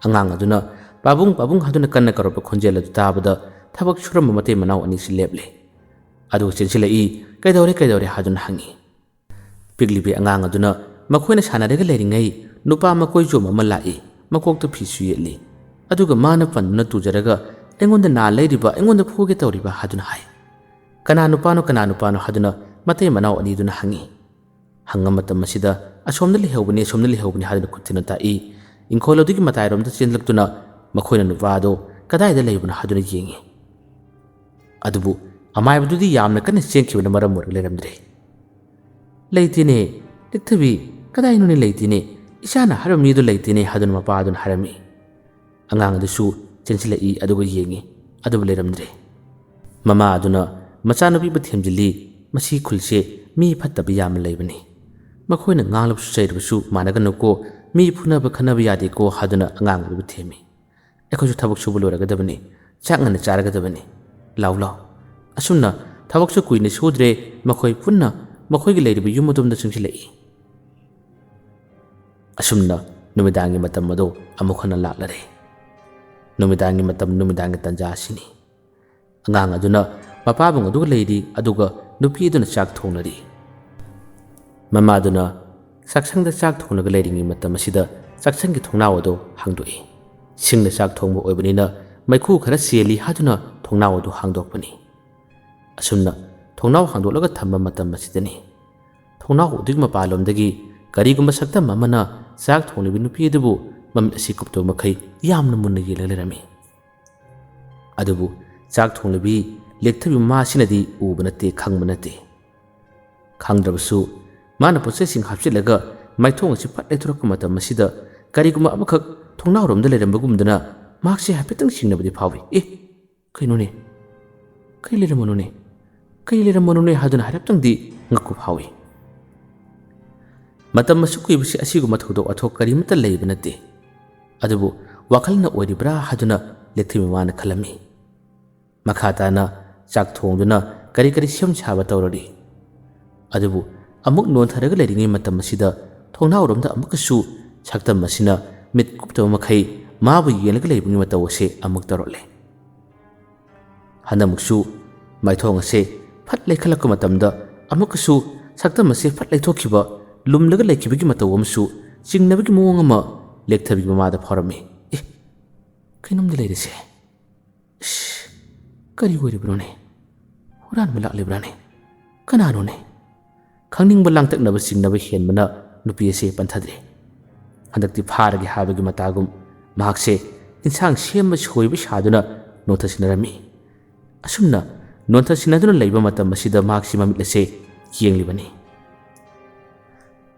ꯑꯉꯥꯡ ꯑꯗꯨꯅ "ꯄꯥꯕꯨꯡ, ꯄꯥꯕꯨꯡ" ꯍꯥꯏꯗꯨꯅ ꯀꯟꯅ ꯀꯧꯔꯛꯄ ꯈꯣꯟꯖꯦꯜ ꯑꯗꯨ ꯇꯥꯕꯗ ꯊꯕꯛ ꯁꯨꯔꯝꯕ ꯃꯇꯩ ꯃꯅꯥꯎ ꯑꯅꯤꯁꯤ ꯂꯦꯞꯂꯦ꯫ ꯑꯗꯨꯒ ꯆꯦꯟꯁꯤꯜꯂꯛꯏ꯫ "ꯀꯩꯗꯧꯔꯦ, ꯀꯩꯗꯧꯔꯦ?" ꯍꯥꯏꯗꯨꯅ ꯍꯪꯉꯤ꯫ ꯄꯤꯛꯂꯤꯕꯤ ꯑꯉꯥꯡ ꯑꯗꯨꯅ ꯃꯈꯣꯏꯅ ꯁꯥꯟꯅꯔꯒ ꯂꯩꯔꯤꯉꯩ ꯅꯨꯄꯥ ꯃꯀꯣꯏ ꯆꯣꯝꯕ ꯑꯃ ꯂꯥꯛꯏ, ꯃꯀꯣꯛꯇ ꯐꯤꯁꯨ ꯌꯦꯠꯂꯤ꯫ ꯑꯗꯨꯒ ꯃꯥꯅ ꯄꯟꯗꯨꯅ ꯇꯨꯖꯔꯒ "ꯑꯩꯉꯣꯟꯗ ꯅꯥ ꯂꯩꯔꯤꯕ, ꯑꯩꯉꯣꯟꯗ ꯐꯨꯒꯦ ꯇꯧꯔꯤꯕ" ꯍꯥꯏꯗꯨꯅ ꯍꯥꯏ꯫ "ꯀꯅꯥ ꯅꯨꯄꯥꯅꯣ, ꯀꯅꯥ ꯅꯨꯄꯥꯅꯣ?" ꯍꯥꯏꯗꯨꯅ ꯃꯇꯩ ꯃꯅꯥꯎ ꯑꯅꯤꯗꯨꯅ ꯍꯪꯉꯤ꯫ ꯍꯪꯉ ꯃꯇꯝ ꯑꯁꯤꯗ "ꯑꯁꯣꯝꯗ ꯂꯩꯍꯧꯕꯅꯤ, ꯑꯁꯣꯝꯗ ꯂꯩꯍꯧꯕꯅꯤ" ꯍꯥꯏꯗꯨꯅ ꯈꯨꯠ ꯊꯤꯟꯅ ꯇꯥꯛꯏ꯫ ꯏꯪꯈꯣꯜ ꯑꯗꯨꯒꯤ ꯃꯇꯥꯏꯔꯣꯝꯗ ꯆꯦꯟꯂꯛꯇꯨꯅ ꯃꯈꯣꯏꯅ ꯅꯨꯄꯥ ꯑꯗꯨ ꯀꯗꯥꯏꯗ ꯂꯩꯕꯅꯣ ꯍꯥꯏꯗꯨꯅ ꯌꯦꯡꯉꯤ꯫ ꯑꯗꯨꯕꯨ ꯑꯃꯥꯏꯕꯗꯨꯗꯤ ꯌꯥꯝꯅ ꯀꯟꯅ ꯆꯦꯟꯈꯤꯕꯅ ꯃꯔꯝ ꯑꯣꯏꯔꯒ ꯂꯩꯔꯝꯗ꯭ꯔꯦ꯫ "ꯂꯩꯇꯦꯅꯦ, ꯂꯦꯛꯊꯕꯤ, ꯀꯗꯥꯏꯅꯣꯅꯦ? ꯂꯩꯇꯦꯅꯦ, ꯏꯆꯥꯅ ꯍꯥꯏꯔꯝꯕ ꯃꯤꯗꯨ ꯂꯩꯇꯦꯅꯦ" ꯍꯥꯏꯗꯨꯅ ꯃꯄꯥ ꯑꯗꯨꯅ ꯍꯥꯏꯔꯝꯃꯤ꯫ ꯑꯉꯥꯡ ꯑꯗꯨꯁꯨ ꯆꯦꯟꯁꯤꯜꯂꯛꯏ, ꯑꯗꯨꯒ ꯌꯦꯡꯉꯤ, ꯑꯗꯨꯕꯨ ꯂꯩꯔꯝꯗ꯭ꯔꯦ꯫ ꯃꯃꯥ ꯑꯗꯨꯅ ꯃꯆꯥꯅꯨꯄꯤꯕꯨ ꯊꯦꯝꯖꯤꯜꯂꯤ, "ꯃꯁꯤ ꯈꯨꯜꯁꯦ ꯃꯤ ꯐꯠꯇꯕ ꯌꯥꯝꯅ ꯂꯩꯕꯅꯤ꯫ ꯃꯈꯣꯏꯅ ꯉꯥꯡꯂꯕꯁꯨ ꯆꯩꯔꯕꯁꯨ ꯃꯥꯟꯅꯒꯅꯨꯀꯣ, ꯃꯤ ꯐꯨꯅꯕ ꯈꯠꯅꯕ ꯌꯥꯗꯦꯀꯣ" ꯍꯥꯏꯗꯨꯅ ꯑꯉꯥꯡ ꯑꯗꯨꯕꯨ ꯊꯦꯝꯃꯤ꯫ "ꯑꯩꯈꯣꯏꯁꯨ ꯊꯕꯛ ꯁꯨꯕ ꯂꯣꯏꯔꯒꯗꯕꯅꯤ, ꯆꯥꯛ ꯉꯟꯅ ꯆꯥꯔꯒꯗꯕꯅꯤ꯫ ꯂꯥꯎ, ꯂꯥꯎ"꯫ ꯑꯁꯨꯝꯅ ꯊꯕꯛꯁꯨ ꯀꯨꯏꯅ ꯁꯨꯗ꯭ꯔꯦ, ꯃꯈꯣꯏ ꯄꯨꯟꯅ ꯃꯈꯣꯏꯒꯤ ꯂꯩꯔꯤꯕ ꯌꯨꯝ ꯑꯗꯣꯝꯗ ꯆꯪꯁꯤꯜꯂꯛꯏ꯫ ꯑꯁꯨꯝꯅ ꯅꯨꯃꯤꯗꯥꯡꯒꯤ ꯃꯇꯝ ꯑꯗꯨ ꯑꯃꯨꯛ ꯍꯟꯅ ꯂꯥꯛꯂꯔꯦ꯫ ꯅꯨꯃꯤꯗꯥꯡꯒꯤ ꯃꯇꯝ, ꯅꯨꯃꯤꯗꯥꯡꯒꯤ ꯇꯥꯟꯖꯥ ꯑꯁꯤꯅꯤ꯫ ꯑꯉꯥꯡ ꯑꯗꯨꯅ ꯃꯄꯥꯕꯨꯡ ꯑꯗꯨꯒ ꯂꯩꯔꯤ, ꯑꯗꯨꯒ ꯅꯨꯄꯤ ꯑꯗꯨꯅ ꯆꯥꯛ ꯊꯣꯡꯅꯔꯤ꯫ ꯃꯃꯥꯗꯨꯅ ꯆꯥꯛꯁꯪꯗ ꯆꯥꯛ ꯊꯣꯡꯂꯒ ꯂꯩꯔꯤꯉꯩ ꯃꯇꯝ ꯑꯁꯤꯗ ꯆꯥꯛꯁꯪꯒꯤ ꯊꯣꯡꯅꯥꯎ ꯑꯗꯨ ꯍꯥꯡꯗꯣꯛꯏ꯫ ꯁꯤꯡꯅ ꯆꯥꯛ ꯊꯣꯡꯕ ꯑꯣꯏꯕꯅꯤꯅ ꯃꯩꯈꯨ ꯈꯔ ꯆꯦꯜꯂꯤ ꯍꯥꯏꯗꯨꯅ ꯊꯣꯡꯅꯥꯎ ꯑꯗꯨ ꯍꯥꯡꯗꯣꯛꯄꯅꯤ꯫ ꯑꯁꯨꯝꯅ ꯊꯣꯡꯅꯥꯎ ꯍꯥꯡꯗꯣꯛꯂꯒ ꯊꯝꯕ ꯃꯇꯝ ꯑꯁꯤꯗꯅꯤ ꯊꯣꯡꯅꯥꯎ ꯑꯗꯨꯒꯤ ꯃꯄꯥꯟꯂꯣꯝꯗꯒꯤ ꯀꯔꯤꯒꯨꯝꯕ ꯁꯛꯇꯝ ꯑꯃꯅ ꯆꯥꯛ ꯊꯣꯡꯂꯤꯕꯤ ꯅꯨꯄꯤ ꯑꯗꯨꯕꯨ ꯃꯃꯤꯠ ꯑꯁꯤ ꯀꯨꯞꯇꯕ ꯃꯈꯩ ꯌꯥꯝꯅ ꯃꯨꯟꯅ ꯌꯦꯡꯂꯒ ꯂꯩꯔꯝꯃꯤ꯫ ꯑꯗꯨꯕꯨ ꯆꯥꯛ ꯊꯣꯡꯂꯤꯕꯤ ꯂꯦꯛꯊꯕꯤ ꯃꯃꯥꯁꯤꯅꯗꯤ ꯎꯕ ꯅꯠꯇꯦ, ꯈꯪꯕ ꯅꯠꯇꯦ꯫ ꯈꯪꯗ꯭ꯔꯕꯁꯨ ꯃꯥꯅ ꯄꯣꯠꯆꯩꯁꯤꯡ ꯍꯥꯞꯆꯤꯜꯂꯒ ꯃꯥꯏꯊꯣꯡ ꯑꯁꯤ ꯐꯠ ꯂꯩꯊꯣꯔꯛꯄ ꯃꯇꯝ ꯑꯁꯤꯗ ꯀꯔꯤꯒꯨꯝꯕ ꯑꯃꯈꯛ ꯊꯣꯡꯅꯥꯎꯔꯣꯝꯗ ꯂꯩꯔꯝꯕꯒꯨꯝꯗꯅ ꯃꯍꯥꯛꯁꯦ ꯍꯥꯏꯐꯦꯠꯇꯪ ꯆꯤꯡꯅꯕꯗꯤ ꯐꯥꯎꯏ꯫ "ꯑꯦ, ꯀꯩꯅꯣꯅꯦ? ꯀꯩ ꯂꯩꯔꯝꯕꯅꯣꯅꯦ? ꯀꯩ ꯂꯩꯔꯝꯕꯅꯣꯅꯦ?" ꯍꯥꯏꯗꯨꯅ ꯍꯥꯏꯔꯞꯇꯪꯗꯤ ꯉꯛꯄ ꯐꯥꯎꯏ꯫ ꯃꯇꯝ ꯑꯁꯨꯛ ꯀꯨꯏꯕꯁꯤ ꯑꯁꯤꯒꯨꯝꯕ ꯊꯧꯗꯣꯛ ꯋꯥꯊꯣꯛ ꯀꯔꯤꯃꯠꯇ ꯂꯩꯕ ꯅꯠꯇꯦ꯫ ꯑꯗꯨꯕꯨ ꯋꯥꯈꯜꯅ ꯑꯣꯏꯔꯤꯕ꯭ꯔꯥ ꯍꯥꯏꯗꯨꯅ ꯂꯦꯛꯊꯕꯤ ꯃꯃꯥꯅ ꯈꯜꯂꯝꯃꯤ꯫ ꯃꯈꯥ ꯇꯥꯅ ꯆꯥꯛ ꯊꯣꯡꯗꯨꯅ ꯀꯔꯤ ꯀꯔꯤ ꯁꯦꯝ ꯁꯥꯕ ꯇꯧꯔꯔꯤ꯫ ꯑꯗꯨꯕꯨ ꯑꯃꯨꯛ ꯅꯣꯟꯊꯔꯒ ꯂꯩꯔꯤꯉꯩ ꯃꯇꯝ ꯑꯁꯤꯗ ꯊꯣꯡꯅꯥꯎꯔꯣꯝꯗ ꯑꯃꯨꯛꯀꯁꯨ ꯁꯛꯇꯝ ꯑꯁꯤꯅ ꯃꯤꯠ ꯀꯨꯞꯇꯕ ꯃꯈꯩ ꯃꯥꯕꯨ ꯌꯦꯡꯂꯒ ꯂꯩꯕꯒꯤ ꯃꯇꯧ ꯑꯁꯤ ꯑꯃꯨꯛ ꯇꯧꯔꯛꯂꯦ꯫ ꯍꯟꯗꯛꯃꯨꯛꯁꯨ ꯃꯥꯏꯊꯣꯡ ꯑꯁꯦ ꯐꯠ ꯂꯩꯈꯠꯂꯛꯄ ꯃꯇꯝꯗ ꯑꯃꯨꯛꯀꯁꯨ ꯁꯛꯇꯝ ꯑꯁꯦ ꯐꯠ ꯂꯩꯊꯣꯛꯈꯤꯕ, ꯂꯨꯝꯂꯒ ꯂꯩꯈꯤꯕꯒꯤ ꯃꯇꯧ ꯑꯃꯁꯨ ꯆꯤꯡꯅꯕꯒꯤ ꯃꯑꯣꯡ ꯑꯃ ꯂꯦꯛꯊꯕꯤ ꯃꯃꯥꯗ ꯐꯥꯎꯔꯝꯃꯤ꯫ "ꯑꯦ, ꯀꯩꯅꯣꯝꯗꯤ ꯂꯩꯔꯤꯁꯦ꯫ ꯏꯁ, ꯀꯔꯤ ꯑꯣꯏꯔꯤꯕꯅꯣꯅꯦ? ꯍꯨꯔꯥꯟꯕ ꯂꯥꯛꯂꯤꯕ꯭ꯔꯥꯅꯦ? ꯀꯅꯥꯅꯣꯅꯦ?" ꯈꯪꯅꯤꯡꯕ ꯂꯥꯡꯇꯛꯅꯕ ꯆꯤꯡꯅꯕ ꯍꯦꯟꯕꯅ ꯅꯨꯄꯤ ꯑꯁꯤ ꯄꯟꯊꯗ꯭ꯔꯦ꯫ ꯍꯟꯗꯛꯇꯤ ꯐꯥꯔꯒꯦ ꯍꯥꯏꯕꯒꯤ ꯃꯇꯥꯒꯨꯝ ꯃꯍꯥꯛꯁꯦ ꯏꯟꯁꯥꯡ ꯁꯦꯝꯕ ꯁꯣꯏꯕ ꯁꯥꯗꯨꯅ ꯅꯣꯟꯊꯁꯤꯟꯅꯔꯝꯃꯤ꯫ ꯑꯁꯨꯝꯅ ꯅꯣꯟꯊꯁꯤꯟꯅꯗꯨꯅ ꯂꯩꯕ ꯃꯇꯝ ꯑꯁꯤꯗ ꯃꯍꯥꯛꯁꯤ ꯃꯃꯤꯠ ꯑꯁꯦ ꯌꯦꯡꯂꯤꯕꯅꯤ꯫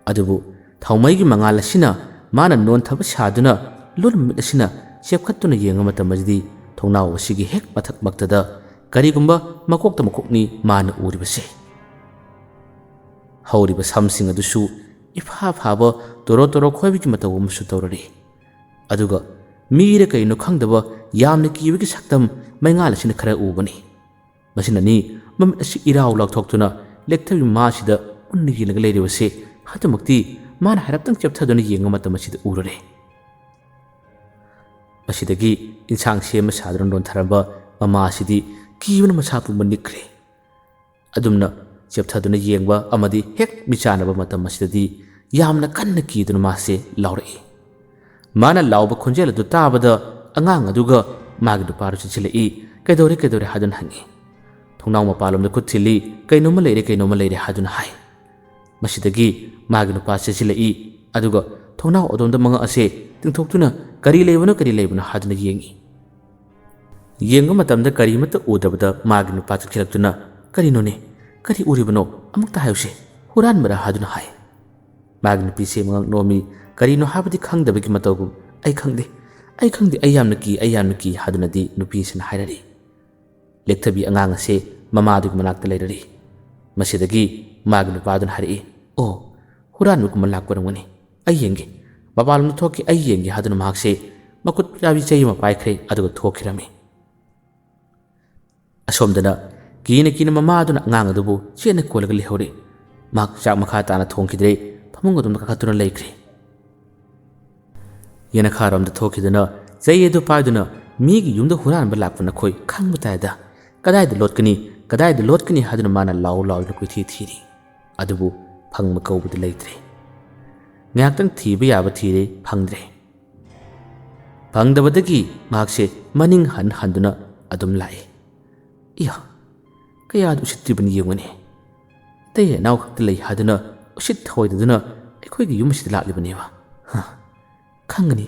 ꯑꯗꯨꯕꯨ ꯊꯥꯎꯃꯩꯒꯤ ꯃꯉꯥꯜ ꯑꯁꯤꯅ ꯃꯥꯅ ꯅꯣꯟꯊꯕ ꯁꯥꯗꯨꯅ ꯂꯣꯟ ꯃꯃꯤꯠ ꯑꯁꯤꯅ ꯆꯦꯞꯈꯠꯇꯨꯅ ꯌꯦꯡꯕ ꯃꯇꯝ ꯑꯁꯤꯗꯤ ꯊꯣꯡꯅꯥꯎ ꯑꯁꯤꯒꯤ ꯍꯦꯛ ꯃꯊꯛꯃꯛꯇꯗ ꯀꯔꯤꯒꯨꯝꯕ ꯃꯀꯣꯛꯇ ꯃꯀꯣꯛꯅꯤ ꯃꯥꯅ ꯎꯔꯤꯕꯁꯦ꯫ ꯍꯧꯔꯤꯕ ꯁꯝꯁꯤꯡ ꯑꯗꯨꯁꯨ ꯏꯐꯥ ꯐꯥꯕ ꯇꯣꯔꯣ ꯇꯣꯔꯣ ꯈꯣꯏꯕꯒꯤ ꯃꯇꯧ ꯑꯃꯁꯨ ꯇꯧꯔꯔꯤ꯫ ꯑꯗꯨꯒ ꯃꯤꯔ ꯀꯩꯅꯣ ꯈꯪꯗꯕ ꯌꯥꯝꯅ ꯀꯤꯕꯒꯤ ꯁꯛꯇꯝ ꯃꯩꯉꯥꯜ ꯑꯁꯤꯅ ꯈꯔ ꯎꯕꯅꯤ꯫ ꯃꯁꯤꯅꯅꯤ ꯃꯃꯤꯠ ꯑꯁꯤ ꯏꯔꯥꯎ ꯂꯥꯎꯊꯣꯛꯇꯨꯅ ꯂꯦꯛꯊꯕꯤ ꯃꯃꯥ ꯑꯁꯤꯗ ꯃꯨꯟꯅ ꯌꯦꯡꯂꯒ ꯂꯩꯔꯤꯕꯁꯦ꯫ ꯑꯗꯨꯃꯛꯇꯤ ꯃꯥꯅ ꯍꯥꯏꯔꯞꯇꯪ ꯆꯦꯞꯊꯗꯨꯅ ꯌꯦꯡꯕ ꯃꯇꯝ ꯑꯁꯤꯗ ꯎꯔꯨꯔꯦ꯫ ꯃꯁꯤꯗꯒꯤ ꯏꯟꯁꯥꯡ ꯁꯦꯝꯕ ꯁꯥꯗꯨꯅ ꯅꯣꯟꯊꯔꯝꯕ ꯃꯃꯥ ꯑꯁꯤꯗꯤ ꯀꯤꯕꯅ ꯃꯁꯥ ꯄꯨꯝꯕ ꯅꯤꯛꯈ꯭ꯔꯦ꯫ ꯑꯗꯨꯝꯅ ꯆꯦꯞꯊꯗꯨꯅ ꯌꯦꯡꯕ ꯑꯃꯗꯤ ꯍꯦꯛ ꯃꯤꯆꯥꯟꯅꯕ ꯃꯇꯝ ꯑꯁꯤꯗꯗꯤ ꯌꯥꯝꯅ ꯀꯟꯅ ꯀꯤꯗꯨꯅ ꯃꯥꯁꯦ ꯂꯥꯎꯔꯛꯏ꯫ ꯃꯥꯅ ꯂꯥꯎꯕ ꯈꯣꯟꯖꯦꯜ ꯑꯗꯨ ꯇꯥꯕꯗ ꯑꯉꯥꯡ ꯑꯗꯨꯒ ꯃꯥꯒꯤ ꯅꯨꯄꯥꯗꯨ ꯆꯦꯟꯁꯤꯜꯂꯛꯏ꯫ "ꯀꯩꯗꯧꯔꯦ, ꯀꯩꯗꯧꯔꯦ?" ꯍꯥꯏꯗꯨꯅ ꯍꯪꯉꯤ꯫ ꯊꯣꯡꯅꯥꯎ ꯃꯄꯥꯟꯂꯣꯝꯗ ꯈꯨꯠ ꯊꯤꯜꯂꯤ꯫ "ꯀꯩꯅꯣꯝꯃ ꯂꯩꯔꯦ, ꯀꯩꯅꯣꯝꯃ ꯂꯩꯔꯦ" ꯍꯥꯏꯗꯨꯅ ꯍꯥꯏ꯫ ꯃꯁꯤꯗꯒꯤ ꯃꯥꯒꯤ ꯅꯨꯄꯥ ꯆꯦꯟꯁꯤꯜꯂꯛꯏ꯫ ꯑꯗꯨꯒ ꯊꯣꯡꯅꯥꯎ ꯑꯗꯣꯝꯗ ꯃꯉꯛ ꯑꯁꯦ ꯇꯤꯡꯊꯣꯛꯇꯨꯅ "ꯀꯔꯤ ꯂꯩꯕꯅꯣ, ꯀꯔꯤ ꯂꯩꯕꯅꯣ?" ꯍꯥꯏꯗꯨꯅ ꯌꯦꯡꯉꯤ꯫ ꯌꯦꯡꯕ ꯃꯇꯝꯗ ꯀꯔꯤꯃꯠꯇ ꯎꯗꯕꯗ ꯃꯥꯒꯤ ꯅꯨꯄꯥ ꯆꯪꯁꯤꯜꯂꯛꯇꯨꯅ, "ꯀꯔꯤꯅꯣꯅꯦ? ꯀꯔꯤ ꯎꯔꯤꯕꯅꯣ? ꯑꯃꯨꯛꯇ ꯍꯥꯏꯌꯨꯁꯦ꯫ ꯍꯨꯔꯥꯟꯕꯔꯥ?" ꯍꯥꯏꯗꯨꯅ ꯍꯥꯏ꯫ ꯃꯥꯒꯤ ꯅꯨꯄꯤꯁꯦ ꯃꯉꯛ ꯅꯣꯝꯃꯤ꯫ ꯀꯔꯤꯅꯣ ꯍꯥꯏꯕꯗꯤ ꯈꯪꯗꯕꯒꯤ ꯃꯇꯧꯒꯨꯝ, "ꯑꯩ ꯈꯪꯗꯦ, ꯑꯩ ꯈꯪꯗꯦ, ꯑꯩ ꯌꯥꯝꯅ ꯀꯤ, ꯑꯩ ꯌꯥꯝꯅ ꯀꯤ" ꯍꯥꯏꯗꯨꯅꯗꯤ ꯅꯨꯄꯤꯁꯤꯅ ꯍꯥꯏꯔꯔꯤ꯫ ꯂꯦꯛꯊꯕꯤ ꯑꯉꯥꯡ ꯑꯁꯦ ꯃꯃꯥꯗꯨꯒꯤ ꯃꯅꯥꯛꯇ ꯂꯩꯔꯔꯤ꯫ ꯃꯁꯤꯗꯒꯤ ꯃꯥꯒꯤ ꯅꯨꯄꯥꯗꯨꯅ ꯍꯥꯏꯔꯛꯏ, "ꯑꯣ, ꯍꯨꯔꯥꯟꯕꯒꯨꯝꯕ ꯂꯥꯛꯄ ꯑꯣꯏꯔꯝꯒꯅꯤ꯫ ꯑꯩ ꯌꯦꯡꯒꯦ꯫ ꯃꯄꯥꯟꯂꯣꯝꯗ ꯊꯣꯛꯀꯦ, ꯑꯩ ꯌꯦꯡꯒꯦ" ꯍꯥꯏꯗꯨꯅ ꯃꯍꯥꯛꯁꯦ ꯃꯈꯨꯠ ꯆꯥꯕꯤ ꯆꯩ ꯑꯃ ꯄꯥꯏꯈ꯭ꯔꯦ, ꯑꯗꯨꯒ ꯊꯣꯛꯈꯤꯔꯝꯃꯤ꯫ ꯑꯁꯣꯝꯗꯅ ꯀꯤꯅ ꯀꯤꯅ ꯃꯃꯥ ꯑꯗꯨꯅ ꯑꯉꯥꯡ ꯑꯗꯨꯕꯨ ꯆꯦꯠꯅ ꯀꯣꯜꯂꯒ ꯂꯩꯍꯧꯔꯤ꯫ ꯃꯍꯥꯛ ꯆꯥꯛ ꯃꯈꯥ ꯇꯥꯅ ꯊꯣꯡꯈꯤꯗ꯭ꯔꯦ, ꯐꯃꯨꯡ ꯑꯗꯨꯝꯗ ꯀꯥꯈꯠꯇꯨꯅ ꯂꯩꯈ꯭ꯔꯦ꯫ ꯌꯦꯅꯈꯥꯔꯣꯝꯗ ꯊꯣꯛꯈꯤꯗꯨꯅ ꯆꯩ ꯑꯗꯨ ꯄꯥꯏꯗꯨꯅ, "ꯃꯤꯒꯤ ꯌꯨꯝꯗ ꯍꯨꯔꯥꯟꯕ ꯂꯥꯛꯄ ꯅꯈꯣꯏ ꯈꯪꯕ ꯇꯥꯏꯗ꯫ ꯀꯗꯥꯏꯗ ꯂꯣꯠꯀꯅꯤ, ꯀꯗꯥꯏꯗ ꯂꯣꯠꯀꯅꯤ?" ꯍꯥꯏꯗꯨꯅ ꯃꯥꯅ ꯂꯥꯎ ꯂꯥꯎꯗꯨꯅ ꯀꯣꯏꯊꯤ ꯊꯤꯔꯤ꯫ ꯑꯗꯨꯕꯨ ꯐꯪꯕ ꯀꯧꯕꯗꯤ ꯂꯩꯇ꯭ꯔꯦ꯫ ꯉꯥꯏꯍꯥꯛꯇꯪ ꯊꯤꯕ ꯌꯥꯕ ꯊꯤꯔꯦ, ꯐꯪꯗ꯭ꯔꯦ꯫ ꯐꯪꯗꯕꯗꯒꯤ ꯃꯍꯥꯛꯁꯦ ꯃꯅꯤꯡ ꯍꯟ ꯍꯟꯗꯨꯅ ꯑꯗꯨꯝ ꯂꯥꯛꯏ꯫ ꯏꯌꯥ, ꯀꯌꯥꯗ ꯎꯁꯤꯠꯇ꯭ꯔꯤꯕꯅꯤ ꯌꯦꯡꯉꯨꯅꯦ꯫ ꯑꯇꯩ ꯑꯅꯥꯎ ꯈꯛꯇ ꯂꯩ ꯍꯥꯏꯗꯨꯅ ꯎꯁꯤꯠ ꯊꯑꯣꯏꯗꯗꯨꯅ ꯑꯩꯈꯣꯏꯒꯤ ꯌꯨꯝ ꯑꯁꯤꯗ ꯂꯥꯛꯂꯤꯕꯅꯦꯕ꯫ ꯍ, ꯈꯪꯒꯅꯤ꯫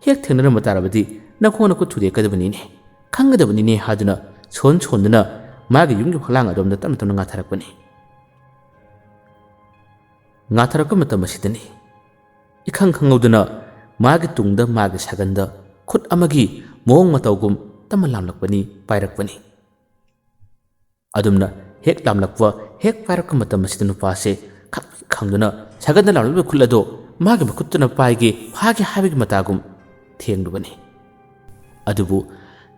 ꯍꯦꯛ ꯊꯦꯡꯅꯔꯝꯕ ꯇꯥꯔꯕꯗꯤ ꯅꯈꯣꯡ ꯅꯈꯨꯠ ꯊꯨꯗꯦꯛꯀꯗꯕꯅꯤꯅꯦ꯫ ꯈꯪꯒꯗꯕꯅꯤꯅꯦ ꯍꯥꯏꯗꯨꯅ ꯁꯣꯟ ꯁꯣꯟꯗꯨꯅ ꯃꯥꯒꯤ ꯌꯨꯝꯒꯤ ꯐꯛꯂꯥꯡ ꯑꯗꯣꯝꯗ ꯇꯞꯅ ꯇꯞꯅ ꯉꯥꯊꯔꯛꯄꯅꯤ꯫ ꯉꯥꯊꯔꯛꯄ ꯃꯇꯝ ꯑꯁꯤꯗꯅꯤ ꯏꯈꯪ ꯈꯪꯍꯧꯗꯅ ꯃꯥꯒꯤ ꯇꯨꯡꯗ ꯃꯥꯒꯤ ꯁꯥꯒꯟꯗ ꯈꯨꯠ ꯑꯃꯒꯤ ꯃꯑꯣꯡ ꯃꯇꯧꯒꯨꯝ ꯇꯞꯅ ꯂꯥꯝꯂꯛꯄꯅꯤ, ꯄꯥꯏꯔꯛꯄꯅꯤ꯫ ꯑꯗꯨꯝꯅ ꯍꯦꯛ ꯂꯥꯝꯂꯛꯄ, ꯍꯦꯛ ꯄꯥꯏꯔꯛꯄ ꯃꯇꯝ ꯑꯁꯤꯗ ꯅꯨꯄꯥꯁꯦ ꯈꯪ ꯈꯪꯗꯨꯅ ꯁꯥꯒꯟꯗ ꯂꯥꯝꯂꯛꯂꯤꯕ ꯈꯨꯠ ꯑꯗꯣ ꯃꯥꯒꯤ ꯃꯈꯨꯠꯇꯨꯅ ꯄꯥꯏꯒꯦ, ꯐꯥꯒꯦ ꯍꯥꯏꯕꯒꯤ ꯃꯇꯥꯒꯨꯝ ꯊꯦꯡꯂꯨꯕꯅꯤ꯫ ꯑꯗꯨꯕꯨ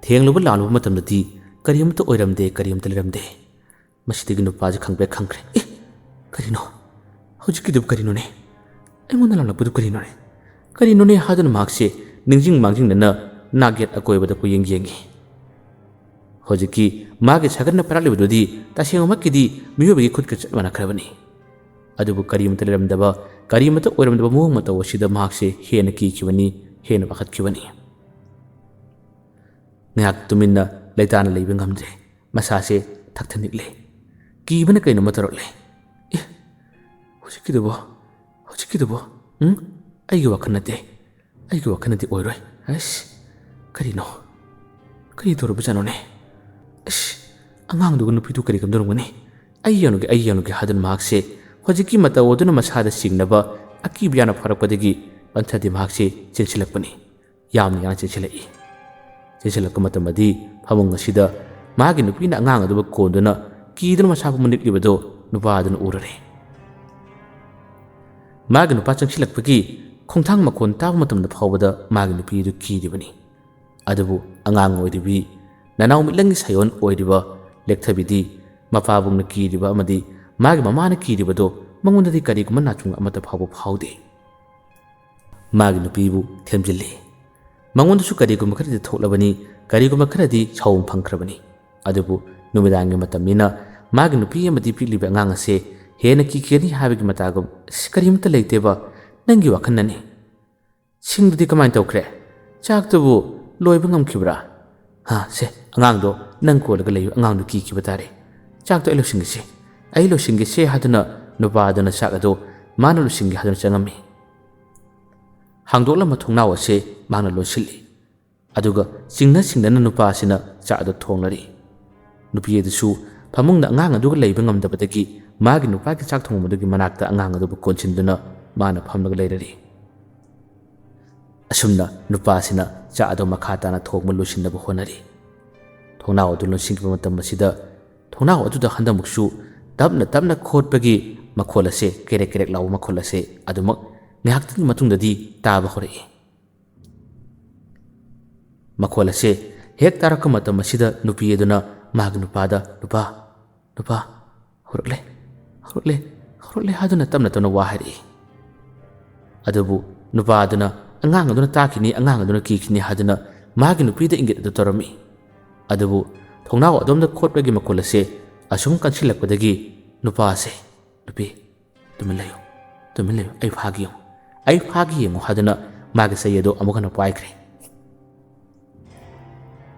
ꯊꯦꯡꯂꯨꯕ ꯂꯥꯝꯂꯨꯕ ꯃꯇꯝꯗꯗꯤ ꯀꯔꯤꯝꯇ ꯑꯣꯏꯔꯝꯗꯦ, ꯀꯔꯤꯝꯇ ꯂꯩꯔꯝꯗꯦ꯫ ꯃꯁꯤꯗꯒꯤ ꯅꯨꯄꯥꯁꯦ ꯈꯪꯄ꯭ꯔꯦꯛ ꯈꯪꯈ꯭ꯔꯦ꯫ "ꯑꯦ, ꯀꯔꯤꯅꯣ? ꯍꯧꯖꯤꯛꯀꯤꯗꯨꯕꯨ ꯀꯔꯤꯅꯣꯅꯦ? ꯑꯩꯉꯣꯟꯗ ꯂꯥꯝꯂꯛꯄꯗꯨ ꯀꯔꯤꯅꯣꯅꯦ? ꯀꯔꯤꯅꯣꯅꯦ?" ꯍꯥꯏꯗꯨꯅ ꯃꯍꯥꯛꯁꯦ ꯅꯤꯡꯁꯤꯡ ꯃꯥꯡꯖꯤꯡꯅꯅ ꯅꯥꯛꯌꯦꯠ ꯑꯀꯣꯏꯕꯗ ꯀꯣꯏꯌꯦꯡ ꯌꯦꯡꯉꯤ꯫ ꯍꯧꯖꯤꯛꯀꯤ ꯃꯥꯒꯤ ꯁꯥꯒꯟꯅ ꯄꯥꯏꯔꯛꯂꯤꯕꯗꯨꯗꯤ ꯇꯁꯦꯡꯕꯃꯛꯀꯤꯗꯤ ꯃꯤꯑꯣꯏꯕꯒꯤ ꯈꯨꯠꯀ ꯆꯞ ꯃꯥꯟꯅꯈ꯭ꯔꯕꯅꯤ꯫ ꯑꯗꯨꯕꯨ ꯀꯔꯤꯃꯇ ꯂꯩꯔꯝꯗꯕ, ꯀꯔꯤꯃꯇ ꯑꯣꯏꯔꯝꯗꯕ ꯃꯑꯣꯡ ꯃꯇꯧ ꯑꯁꯤꯗ ꯃꯍꯥꯛꯁꯦ ꯍꯦꯟꯅ ꯀꯤꯈꯤꯕꯅꯤ, ꯍꯦꯟꯅ ꯄꯥꯈꯠꯈꯤꯕꯅꯤ꯫ ꯉꯥꯏꯍꯥꯛ ꯇꯨꯃꯤꯟꯅ ꯂꯩꯇꯥꯅ ꯂꯩꯕ ꯉꯝꯗ꯭ꯔꯦ꯫ ꯃꯁꯥꯁꯦ ꯊꯛꯊ ꯅꯤꯛꯂꯦ꯫ ꯀꯤꯕꯅ ꯀꯩꯅꯣꯝꯃ ꯇꯧꯔꯛꯂꯦ꯫ "ꯑꯦ, ꯍꯧꯖꯤꯛꯀꯤꯗꯨꯕꯣ? ꯍꯧꯖꯤꯛꯀꯤꯗꯨꯕꯣ? ꯎꯝ? ꯑꯩꯒꯤ ꯋꯥꯈꯜ ꯅꯠꯇꯦ꯫ ꯑꯩꯒꯤ ꯋꯥꯈꯜꯅꯗꯤ ꯑꯣꯏꯔꯣꯏ꯫ ꯑꯁ, ꯀꯔꯤꯅꯣ? "ꯀꯔꯤ ꯇꯧꯔꯕꯖꯥꯠꯅꯣꯅꯦ? ꯑꯁ, ꯑꯉꯥꯡꯗꯨꯒ ꯅꯨꯄꯤꯗꯨ ꯀꯔꯤ ꯀꯝꯗꯧꯔꯝꯒꯅꯤ? ꯑꯩ ꯌꯦꯡꯂꯨꯒꯦ, ꯑꯩ ꯌꯦꯡꯂꯨꯒꯦ" ꯍꯥꯏꯗꯨꯅ ꯃꯍꯥꯛꯁꯦ ꯍꯧꯖꯤꯛꯀꯤ ꯃꯇꯧ ꯑꯗꯨꯅ ꯃꯁꯥꯗ ꯆꯤꯡꯅꯕ ꯑꯀꯤꯕ ꯌꯥꯝꯅ ꯐꯥꯎꯔꯛꯄꯗꯒꯤ ꯄꯟꯊꯗꯤ ꯃꯍꯥꯛꯁꯦ ꯆꯦꯟꯁꯤꯜꯂꯛꯄꯅꯤ꯫ ꯌꯥꯝꯅ ꯌꯥꯝꯅ ꯆꯦꯟꯁꯤꯜꯂꯛꯏ꯫ ꯆꯦꯟꯁꯤꯜꯂꯛꯄ ꯃꯇꯝꯗꯗꯤ ꯐꯃꯨꯡ ꯑꯁꯤꯗ ꯃꯥꯒꯤ ꯅꯨꯄꯤꯅ ꯑꯉꯥꯡ ꯑꯗꯨꯕꯨ ꯀꯣꯟꯗꯨꯅ ꯀꯤꯗꯨꯅ ꯃꯁꯥ ꯄꯨꯝꯕ ꯅꯤꯛꯂꯤꯕꯗꯨ ꯅꯨꯄꯥ ꯑꯗꯨꯅ ꯎꯔꯔꯦ꯫ ꯃꯥꯒꯤ ꯅꯨꯄꯥ ꯆꯪꯁꯤꯜꯂꯛꯄꯒꯤ ꯈꯣꯡꯊꯥꯡ ꯃꯈꯣꯟ ꯇꯥꯕ ꯃꯇꯝꯗ ꯐꯥꯎꯕꯗ ꯃꯥꯒꯤ ꯅꯨꯄꯤ ꯑꯗꯨ ꯀꯤꯔꯤꯕꯅꯤ꯫ ꯑꯗꯨꯕꯨ ꯑꯉꯥꯡ ꯑꯣꯏꯔꯤꯕꯤ, ꯅꯅꯥꯎ ꯃꯤꯠꯂꯪꯒꯤ ꯁꯥꯌꯣꯟ ꯑꯣꯏꯔꯤꯕ ꯂꯦꯛꯊꯕꯤꯗꯤ ꯃꯄꯥꯕꯨꯡꯅ ꯀꯤꯔꯤꯕ ꯑꯃꯗꯤ ꯃꯥꯒꯤ ꯃꯃꯥꯅ ꯀꯤꯔꯤꯕꯗꯣ ꯃꯉꯣꯟꯗꯗꯤ ꯀꯔꯤꯒꯨꯝꯕ ꯅꯥꯆꯨꯡ ꯑꯃꯠꯇ ꯐꯥꯎꯕ ꯐꯥꯎꯗꯦ꯫ ꯃꯥꯒꯤ ꯅꯨꯄꯤꯕꯨ ꯊꯦꯝꯖꯤꯜꯂꯤ꯫ ꯃꯉꯣꯟꯗꯁꯨ ꯀꯔꯤꯒꯨꯝꯕ ꯈꯔꯗꯤ ꯊꯣꯛꯂꯕꯅꯤ, ꯀꯔꯤꯒꯨꯝꯕ ꯈꯔꯗꯤ ꯁꯥꯎꯕ ꯐꯪꯈ꯭ꯔꯕꯅꯤ꯫ ꯑꯗꯨꯕꯨ ꯅꯨꯃꯤꯗꯥꯡꯒꯤ ꯃꯇꯝꯅꯤꯅ ꯃꯥꯒꯤ ꯅꯨꯄꯤ ꯑꯃꯗꯤ ꯄꯤꯛꯂꯤꯕ ꯑꯉꯥꯡ ꯑꯁꯦ ꯍꯦꯟꯅ ꯀꯤꯈꯤꯒꯅꯤ ꯍꯥꯏꯕꯒꯤ ꯃꯇꯥꯒꯨꯝ, "ꯑꯁ, ꯀꯔꯤꯃꯠꯇ ꯂꯩꯇꯦꯕ, ꯅꯪꯒꯤ ꯋꯥꯈꯜꯅꯅꯤ꯫ ꯁꯤꯡꯗꯨꯗꯤ ꯀꯃꯥꯏꯅ ꯇꯧꯈ꯭ꯔꯦ? ꯆꯥꯛꯇꯨꯕꯨ ꯂꯣꯏꯕ ꯉꯝꯈꯤꯕ꯭ꯔꯥ? ꯍꯥ, ꯁꯦ, ꯑꯉꯥꯡꯗꯣ ꯅꯪ ꯀꯣꯜꯂꯒ ꯂꯩꯌꯨ, ꯑꯉꯥꯡꯗꯣ ꯀꯤꯈꯤꯕ ꯇꯥꯔꯦ꯫ ꯆꯥꯛꯇꯣ ꯑꯩ ꯂꯣꯏꯁꯤꯟꯒꯦꯁꯦ, ꯑꯩ ꯂꯣꯏꯁꯤꯟꯒꯦꯁꯦ" ꯍꯥꯏꯗꯨꯅ ꯅꯨꯄꯥ ꯑꯗꯨꯅ ꯆꯥꯛ ꯑꯗꯨ ꯃꯥꯅ ꯂꯣꯏꯁꯤꯟꯒꯦ ꯍꯥꯏꯗꯨꯅ ꯆꯪꯉꯝꯃꯤ꯫ ꯍꯥꯡꯗꯣꯛꯂꯝꯕ ꯊꯣꯡꯅꯥꯎ ꯑꯁꯦ ꯃꯍꯥꯛꯅ ꯂꯣꯟꯁꯤꯜꯂꯤ꯫ ꯑꯗꯨꯒ ꯆꯤꯡꯅ ꯆꯤꯡꯅꯅ ꯅꯨꯄꯥ ꯑꯁꯤꯅ ꯆꯥꯛ ꯑꯗꯨ ꯊꯣꯡꯂꯔꯤ꯫ ꯅꯨꯄꯤ ꯑꯗꯨꯁꯨ ꯐꯃꯨꯡꯗ ꯑꯉꯥꯡ ꯑꯗꯨꯒ ꯂꯩꯕ ꯉꯝꯗꯕꯗꯒꯤ ꯃꯥꯒꯤ ꯅꯨꯄꯥꯒꯤ ꯆꯥꯛ ꯊꯣꯡꯕꯗꯨꯒꯤ ꯃꯅꯥꯛꯇ ꯑꯉꯥꯡ ꯑꯗꯨꯕꯨ ꯀꯣꯟꯁꯤꯟꯗꯨꯅ ꯃꯥꯅ ꯐꯝꯂꯒ ꯂꯩꯔꯔꯤ꯫ ꯑꯁꯨꯝꯅ ꯅꯨꯄꯥ ꯑꯁꯤꯅ ꯆꯥꯛ ꯑꯗꯨ ꯃꯈꯥ ꯇꯥꯅ ꯊꯣꯡꯕ ꯂꯣꯏꯁꯤꯟꯅꯕ ꯍꯣꯠꯅꯔꯤ꯫ ꯊꯣꯡꯅꯥꯎ ꯑꯗꯨ ꯂꯣꯟꯁꯤꯟꯈꯤꯕ ꯃꯇꯝ ꯑꯁꯤꯗ ꯊꯣꯡꯅꯥꯎ ꯑꯗꯨꯗ ꯍꯟꯗꯛꯃꯨꯛꯁꯨ ꯇꯞꯅ ꯇꯞꯅ ꯈꯣꯠꯄꯒꯤ ꯃꯈꯣꯜ ꯑꯁꯦ, ꯀꯦꯔꯦꯛ ꯀꯦꯔꯦꯛ ꯂꯥꯎꯕ ꯃꯈꯣꯜ ꯑꯁꯦ ꯑꯗꯨꯃꯛ ꯉꯥꯏꯍꯥꯛꯇꯪꯒꯤ ꯃꯇꯨꯡꯗꯗꯤ ꯇꯥꯕ ꯍꯧꯔꯛꯏ꯫ ꯃꯈꯣꯜ ꯑꯁꯦ ꯍꯦꯛ ꯇꯥꯔꯛꯄ ꯃꯇꯝ ꯑꯁꯤꯗ ꯅꯨꯄꯤ ꯑꯗꯨꯅ ꯃꯥꯒꯤ ꯅꯨꯄꯥꯗ, "ꯅꯨꯄꯥ, ꯅꯨꯄꯥ, ꯍꯧꯔꯛꯂꯦ, ꯍꯧꯔꯛꯂꯦ, ꯍꯧꯔꯛꯂꯦ" ꯍꯥꯏꯗꯨꯅ ꯇꯞꯅ ꯇꯞꯅ ꯋꯥ ꯍꯥꯏꯔꯛꯏ꯫ ꯑꯗꯨꯕꯨ ꯅꯨꯄꯥ ꯑꯗꯨꯅ ꯑꯉꯥꯡ ꯑꯗꯨꯅ ꯇꯥꯈꯤꯅꯤ, ꯑꯉꯥꯡ ꯑꯗꯨꯅ ꯀꯤꯈꯤꯅꯤ ꯍꯥꯏꯗꯨꯅ ꯃꯥꯒꯤ ꯅꯨꯄꯤꯗ ꯏꯪꯒꯤꯠ ꯑꯗꯨ ꯇꯧꯔꯝꯃꯤ꯫ ꯑꯗꯨꯕꯨ ꯊꯣꯡꯅꯥꯎ ꯑꯗꯣꯝꯗ ꯈꯣꯠꯄꯒꯤ ꯃꯈꯣꯜ ꯑꯁꯦ ꯑꯁꯨꯝ ꯀꯟꯁꯤꯜꯂꯛꯄꯗꯒꯤ ꯅꯨꯄꯥ ꯑꯁꯦ, "ꯅꯨꯄꯤ, ꯇꯨꯃꯤꯟ ꯂꯩꯌꯨ, ꯇꯨꯃꯤꯟ ꯂꯩꯌꯨ, ꯑꯩ ꯐꯥꯒꯦ ꯌꯦꯡꯉꯨ, ꯑꯩ ꯐꯥꯒꯦ ꯌꯦꯡꯉꯨ" ꯍꯥꯏꯗꯨꯅ ꯃꯥꯒꯤ ꯆꯩ ꯑꯗꯨ ꯑꯃꯨꯛ ꯍꯟꯅ ꯄꯥꯏꯈ꯭ꯔꯦ꯫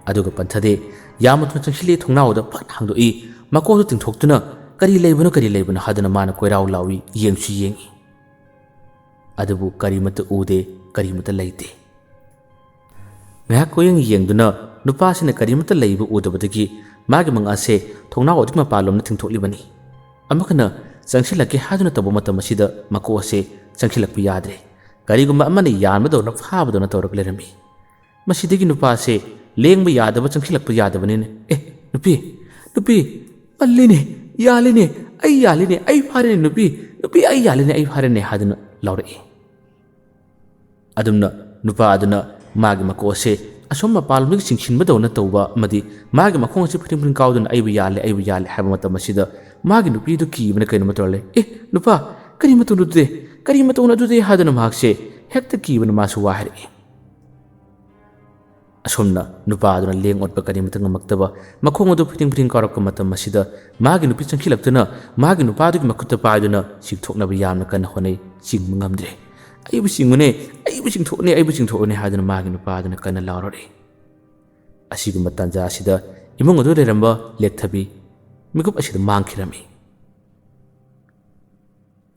ꯑꯗꯨꯒ ꯄꯟꯊꯗꯦ ꯌꯥꯝꯅ ꯊꯨꯅ ꯆꯪꯁꯤꯜꯂꯛꯏ, ꯊꯣꯡꯅꯥꯎ ꯑꯗꯨ ꯐꯠ ꯍꯥꯡꯗꯣꯛꯏ, ꯃꯀꯣꯛꯇꯨ ꯇꯤꯡꯊꯣꯛꯇꯨꯅ, "ꯀꯔꯤ ꯂꯩꯕꯅꯣ, ꯀꯔꯤ ꯂꯩꯕꯅꯣ?" ꯍꯥꯏꯗꯨꯅ ꯃꯥꯅ ꯀꯣꯏꯔꯥꯎ ꯂꯥꯎꯏ, ꯌꯦꯡꯁꯨ ꯌꯦꯡꯏ꯫ ꯑꯗꯨꯕꯨ ꯀꯔꯤꯃꯠꯇ ꯎꯗꯦ, ꯀꯔꯤꯃꯠꯇ ꯂꯩꯇꯦ꯫ ꯉꯥꯏꯍꯥꯛ ꯀꯣꯏꯌꯦꯡ ꯌꯦꯡꯗꯨꯅ ꯅꯨꯄꯥꯁꯤꯅ ꯀꯔꯤꯃꯠꯇ ꯂꯩꯕ ꯎꯗꯕꯗꯒꯤ ꯃꯥꯒꯤ ꯃꯉꯛ ꯑꯁꯦ ꯊꯣꯡꯅꯥꯎ ꯑꯗꯨꯒꯤ ꯃꯄꯥꯟꯂꯣꯝꯗ ꯊꯤꯡꯊꯣꯛꯂꯤꯕꯅꯤ꯫ ꯑꯃꯨꯛ ꯍꯟꯅ ꯆꯪꯁꯤꯜꯂꯛꯀꯦ ꯍꯥꯏꯗꯨꯅ ꯇꯧꯕ ꯃꯇꯝ ꯑꯁꯤꯗ ꯃꯀꯣꯛ ꯑꯁꯦ ꯆꯪꯁꯤꯜꯂꯛꯄ ꯌꯥꯗ꯭ꯔꯦ꯫ ꯀꯔꯤꯒꯨꯝꯕ ꯑꯃꯅ ꯌꯥꯟꯕꯗꯧꯅ ꯐꯥꯕꯗꯧꯅ ꯇꯧꯔꯒ ꯂꯩꯔꯝꯃꯤ꯫ ꯃꯁꯤꯗꯒꯤ ꯅꯨꯄꯥꯁꯦ ꯂꯦꯡꯕ ꯌꯥꯗꯕ, ꯆꯪꯁꯤꯜꯂꯛꯄ ꯌꯥꯗꯕꯅꯤꯅ, "ꯑꯦ, ꯅꯨꯄꯤ, ꯅꯨꯄꯤ, ꯄꯜꯂꯤꯅꯦ, ꯌꯥꯜꯂꯤꯅꯦ, ꯑꯩ ꯌꯥꯜꯂꯤꯅꯦ, ꯑꯩ ꯐꯥꯔꯦꯅꯦ ꯅꯨꯄꯤ, ꯅꯨꯄꯤ, ꯑꯩ ꯌꯥꯜꯂꯤꯅꯦ, ꯑꯩ ꯐꯥꯔꯦꯅꯦ" ꯍꯥꯏꯗꯨꯅ ꯂꯥꯎꯔꯛꯏ꯫ ꯑꯗꯨꯝꯅ ꯅꯨꯄꯥ ꯑꯗꯨꯅ ꯃꯥꯒꯤ ꯃꯀꯣꯛ ꯑꯁꯦ ꯑꯁꯣꯝ ꯃꯄꯥꯟꯂꯣꯝꯗꯒꯤ ꯆꯤꯡꯁꯤꯟꯕꯗꯧꯅ ꯇꯧꯕ ꯑꯃꯗꯤ ꯃꯥꯒꯤ ꯃꯈꯣꯡ ꯑꯁꯤ ꯐ꯭ꯔꯤꯡ ꯐ꯭ꯔꯤꯡ ꯀꯥꯎꯗꯨꯅ "ꯑꯩꯕꯨ ꯌꯥꯜꯂꯦ, ꯑꯩꯕꯨ ꯌꯥꯜꯂꯦ" ꯍꯥꯏꯕ ꯃꯇꯝ ꯑꯁꯤꯗ ꯃꯥꯒꯤ ꯅꯨꯄꯤꯗꯨ ꯀꯤꯕꯅ ꯀꯩꯅꯣꯝꯃ ꯇꯧꯔ ꯂꯩ꯫ "ꯑꯦ, ꯅꯨꯄꯥ, ꯀꯔꯤ ꯃꯇꯧꯅꯣ ꯑꯗꯨꯗꯤ? ꯀꯔꯤ ꯃꯇꯧꯅꯣ ꯑꯗꯨꯗꯤ?" ꯍꯥꯏꯗꯨꯅ ꯃꯍꯥꯛꯁꯦ ꯍꯦꯛꯇ ꯀꯤꯕꯅ ꯃꯥꯁꯨ ꯋꯥ ꯍꯥꯏꯔꯛꯏ꯫ ꯑꯁꯣꯝꯅ ꯅꯨꯄꯥ ꯑꯗꯨꯅ ꯂꯦꯡ ꯑꯣꯠꯄ ꯀꯔꯤꯃꯇ ꯉꯝꯃꯛꯇꯕ, ꯃꯈꯣꯡ ꯑꯗꯨ ꯐ꯭ꯔꯤꯡ ꯐ꯭ꯔꯤꯡ ꯀꯥꯎꯔꯛꯄ ꯃꯇꯝ ꯑꯁꯤꯗ ꯃꯥꯒꯤ ꯅꯨꯄꯤ ꯆꯪꯁꯤꯜꯂꯛꯇꯨꯅ ꯃꯥꯒꯤ ꯅꯨꯄꯥꯗꯨꯒꯤ ꯃꯈꯨꯠꯇ ꯄꯥꯏꯗꯨꯅ ꯆꯤꯡꯊꯣꯛꯅꯕ ꯌꯥꯝꯅ ꯀꯟꯅ ꯍꯣꯠꯅꯩ꯫ ꯆꯤꯡꯕ ꯉꯝꯗ꯭ꯔꯦ꯫ "ꯑꯩꯕꯨ ꯆꯤꯡꯉꯨꯅꯦ, ꯑꯩꯕꯨ ꯆꯤꯡꯊꯣꯛꯎꯅꯦ, ꯑꯩꯕꯨ ꯆꯤꯡꯊꯣꯛꯎꯅꯦ" ꯍꯥꯏꯗꯨꯅ ꯃꯥꯒꯤ ꯅꯨꯄꯥ ꯑꯗꯨꯅ ꯀꯟꯅ ꯂꯥꯎꯔꯛꯏ꯫ ꯑꯁꯤꯒꯨꯝꯕ ꯇꯥꯟꯖꯥ ꯑꯁꯤꯗ ꯏꯃꯨꯡ ꯑꯗꯨ ꯂꯩꯔꯝꯕ ꯂꯦꯛꯊꯕꯤ ꯃꯤꯀꯨꯞ ꯑꯁꯤꯗ ꯃꯥꯡꯈꯤꯔꯝꯃꯤ꯫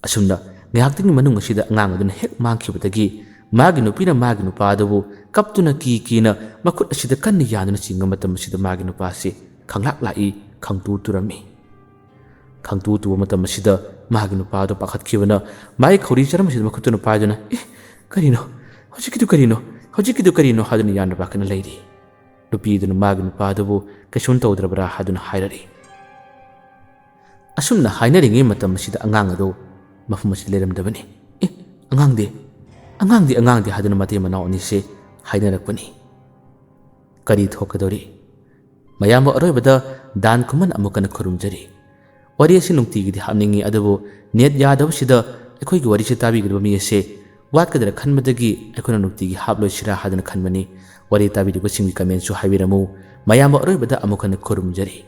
ꯑꯁꯨꯝꯅ ꯉꯥꯏꯍꯥꯛꯇꯪꯒꯤ ꯃꯅꯨꯡ ꯑꯁꯤꯗ ꯑꯉꯥꯡ ꯑꯗꯨꯅ ꯍꯦꯛ ꯃꯥꯡꯈꯤꯕꯗꯒꯤ ꯃꯥꯒꯤ ꯅꯨꯄꯤꯅ ꯃꯥꯒꯤ ꯅꯨꯄꯥ ꯑꯗꯨꯕꯨ ꯀꯞꯇꯨꯅ ꯀꯤ ꯀꯤꯅ ꯃꯈꯨꯠ ꯑꯁꯤꯗ ꯀꯟꯅ ꯌꯥꯟꯗꯨꯅ ꯆꯤꯡꯕ ꯃꯇꯝ ꯑꯁꯤꯗ ꯃꯥꯒꯤ ꯅꯨꯄꯥꯁꯤ ꯈꯪꯂꯥꯛ ꯂꯥꯛꯏ, ꯈꯪꯇꯨ ꯇꯨꯔꯝꯃꯤ꯫ ꯈꯪꯇꯨ ꯇꯨꯕ ꯃꯇꯝ ꯑꯁꯤꯗ ꯃꯥꯒꯤ ꯅꯨꯄꯥ ꯑꯗꯨ ꯄꯥꯈꯠꯈꯤꯕꯅ ꯃꯥꯒꯤ ꯈꯧꯔꯤ ꯆꯔꯝ ꯑꯁꯤꯗ ꯃꯈꯨꯠꯇꯨꯅ ꯄꯥꯏꯗꯨꯅ, "ꯑꯦ, ꯀꯔꯤꯅꯣ? ꯍꯧꯖꯤꯛꯀꯤꯗꯨ ꯀꯔꯤꯅꯣ? ꯍꯧꯖꯤꯛꯀꯤꯗꯨ ꯀꯔꯤꯅꯣ?" ꯍꯥꯏꯗꯨꯅ ꯌꯥꯝꯅ ꯄꯥꯈꯠꯅ ꯂꯩꯔꯤ꯫ ꯅꯨꯄꯤꯗꯨꯅ ꯃꯥꯒꯤ ꯅꯨꯄꯥꯗꯨꯕꯨ ꯀꯩꯁꯨꯝ ꯇꯧꯗ꯭ꯔꯕ꯭ꯔꯥ ꯍꯥꯏꯗꯨꯅ ꯍꯥꯏꯔꯛꯏ꯫ ꯑꯁꯨꯝꯅ ꯍꯥꯏꯅꯔꯤꯉꯩ ꯃꯇꯝ ꯑꯁꯤꯗ ꯑꯉꯥꯡ ꯑꯗꯨ ꯃꯐꯝ ꯑꯁꯤꯗ ꯂꯩꯔꯝꯗꯕꯅꯤ꯫ "ꯑꯦ, ꯑꯉꯥꯡꯗꯤ, ꯑꯉꯥꯡꯗꯤ, ꯑꯉꯥꯡꯗꯤ" ꯍꯥꯏꯗꯨꯅ ꯃꯇꯩ ꯃꯅꯥꯎ ꯑꯅꯤꯁꯦ ꯍꯥꯏꯅꯔꯛꯄꯅꯤ꯫ ꯀꯔꯤ ꯊꯣꯛꯀꯗꯧꯔꯤ? ꯃꯌꯥꯝꯕꯨ ꯑꯔꯣꯏꯕꯗ ꯗꯥꯟ ꯈꯨꯃꯟ ꯑꯃꯨꯛ ꯍꯟꯅ ꯈꯨꯔꯨꯝꯖꯔꯤ꯫ ꯋꯥꯔꯤ ꯑꯁꯤ ꯅꯨꯡꯇꯤꯒꯤꯗꯤ ꯍꯥꯞꯅꯤꯡꯉꯤ, ꯑꯗꯨꯕꯨ ꯅꯦꯠ ꯌꯥꯗꯕꯁꯤꯗ ꯑꯩꯈꯣꯏꯒꯤ ꯋꯥꯔꯤꯁꯤ ꯇꯥꯕꯤꯒꯗꯕ ꯃꯤ ꯑꯁꯦ ꯋꯥꯠꯀꯗ꯭ꯔꯥ ꯈꯟꯕꯗꯒꯤ ꯑꯩꯈꯣꯏꯅ ꯅꯨꯡꯇꯤꯒꯤ ꯍꯥꯞꯂꯣꯏꯁꯤꯔꯥ ꯍꯥꯏꯗꯨꯅ ꯈꯟꯕꯅꯤ꯫ ꯋꯥꯔꯤ ꯇꯥꯕꯤꯔꯤꯕꯁꯤꯡꯒꯤ ꯀꯃꯦꯟꯁꯨ ꯍꯥꯏꯕꯤꯔꯝꯃꯨ꯫ ꯃꯌꯥꯝꯕꯨ ꯑꯔꯣꯏꯕꯗ ꯑꯃꯨꯛ ꯍꯟꯅ ꯈꯨꯔꯨꯝꯖꯔꯤ꯫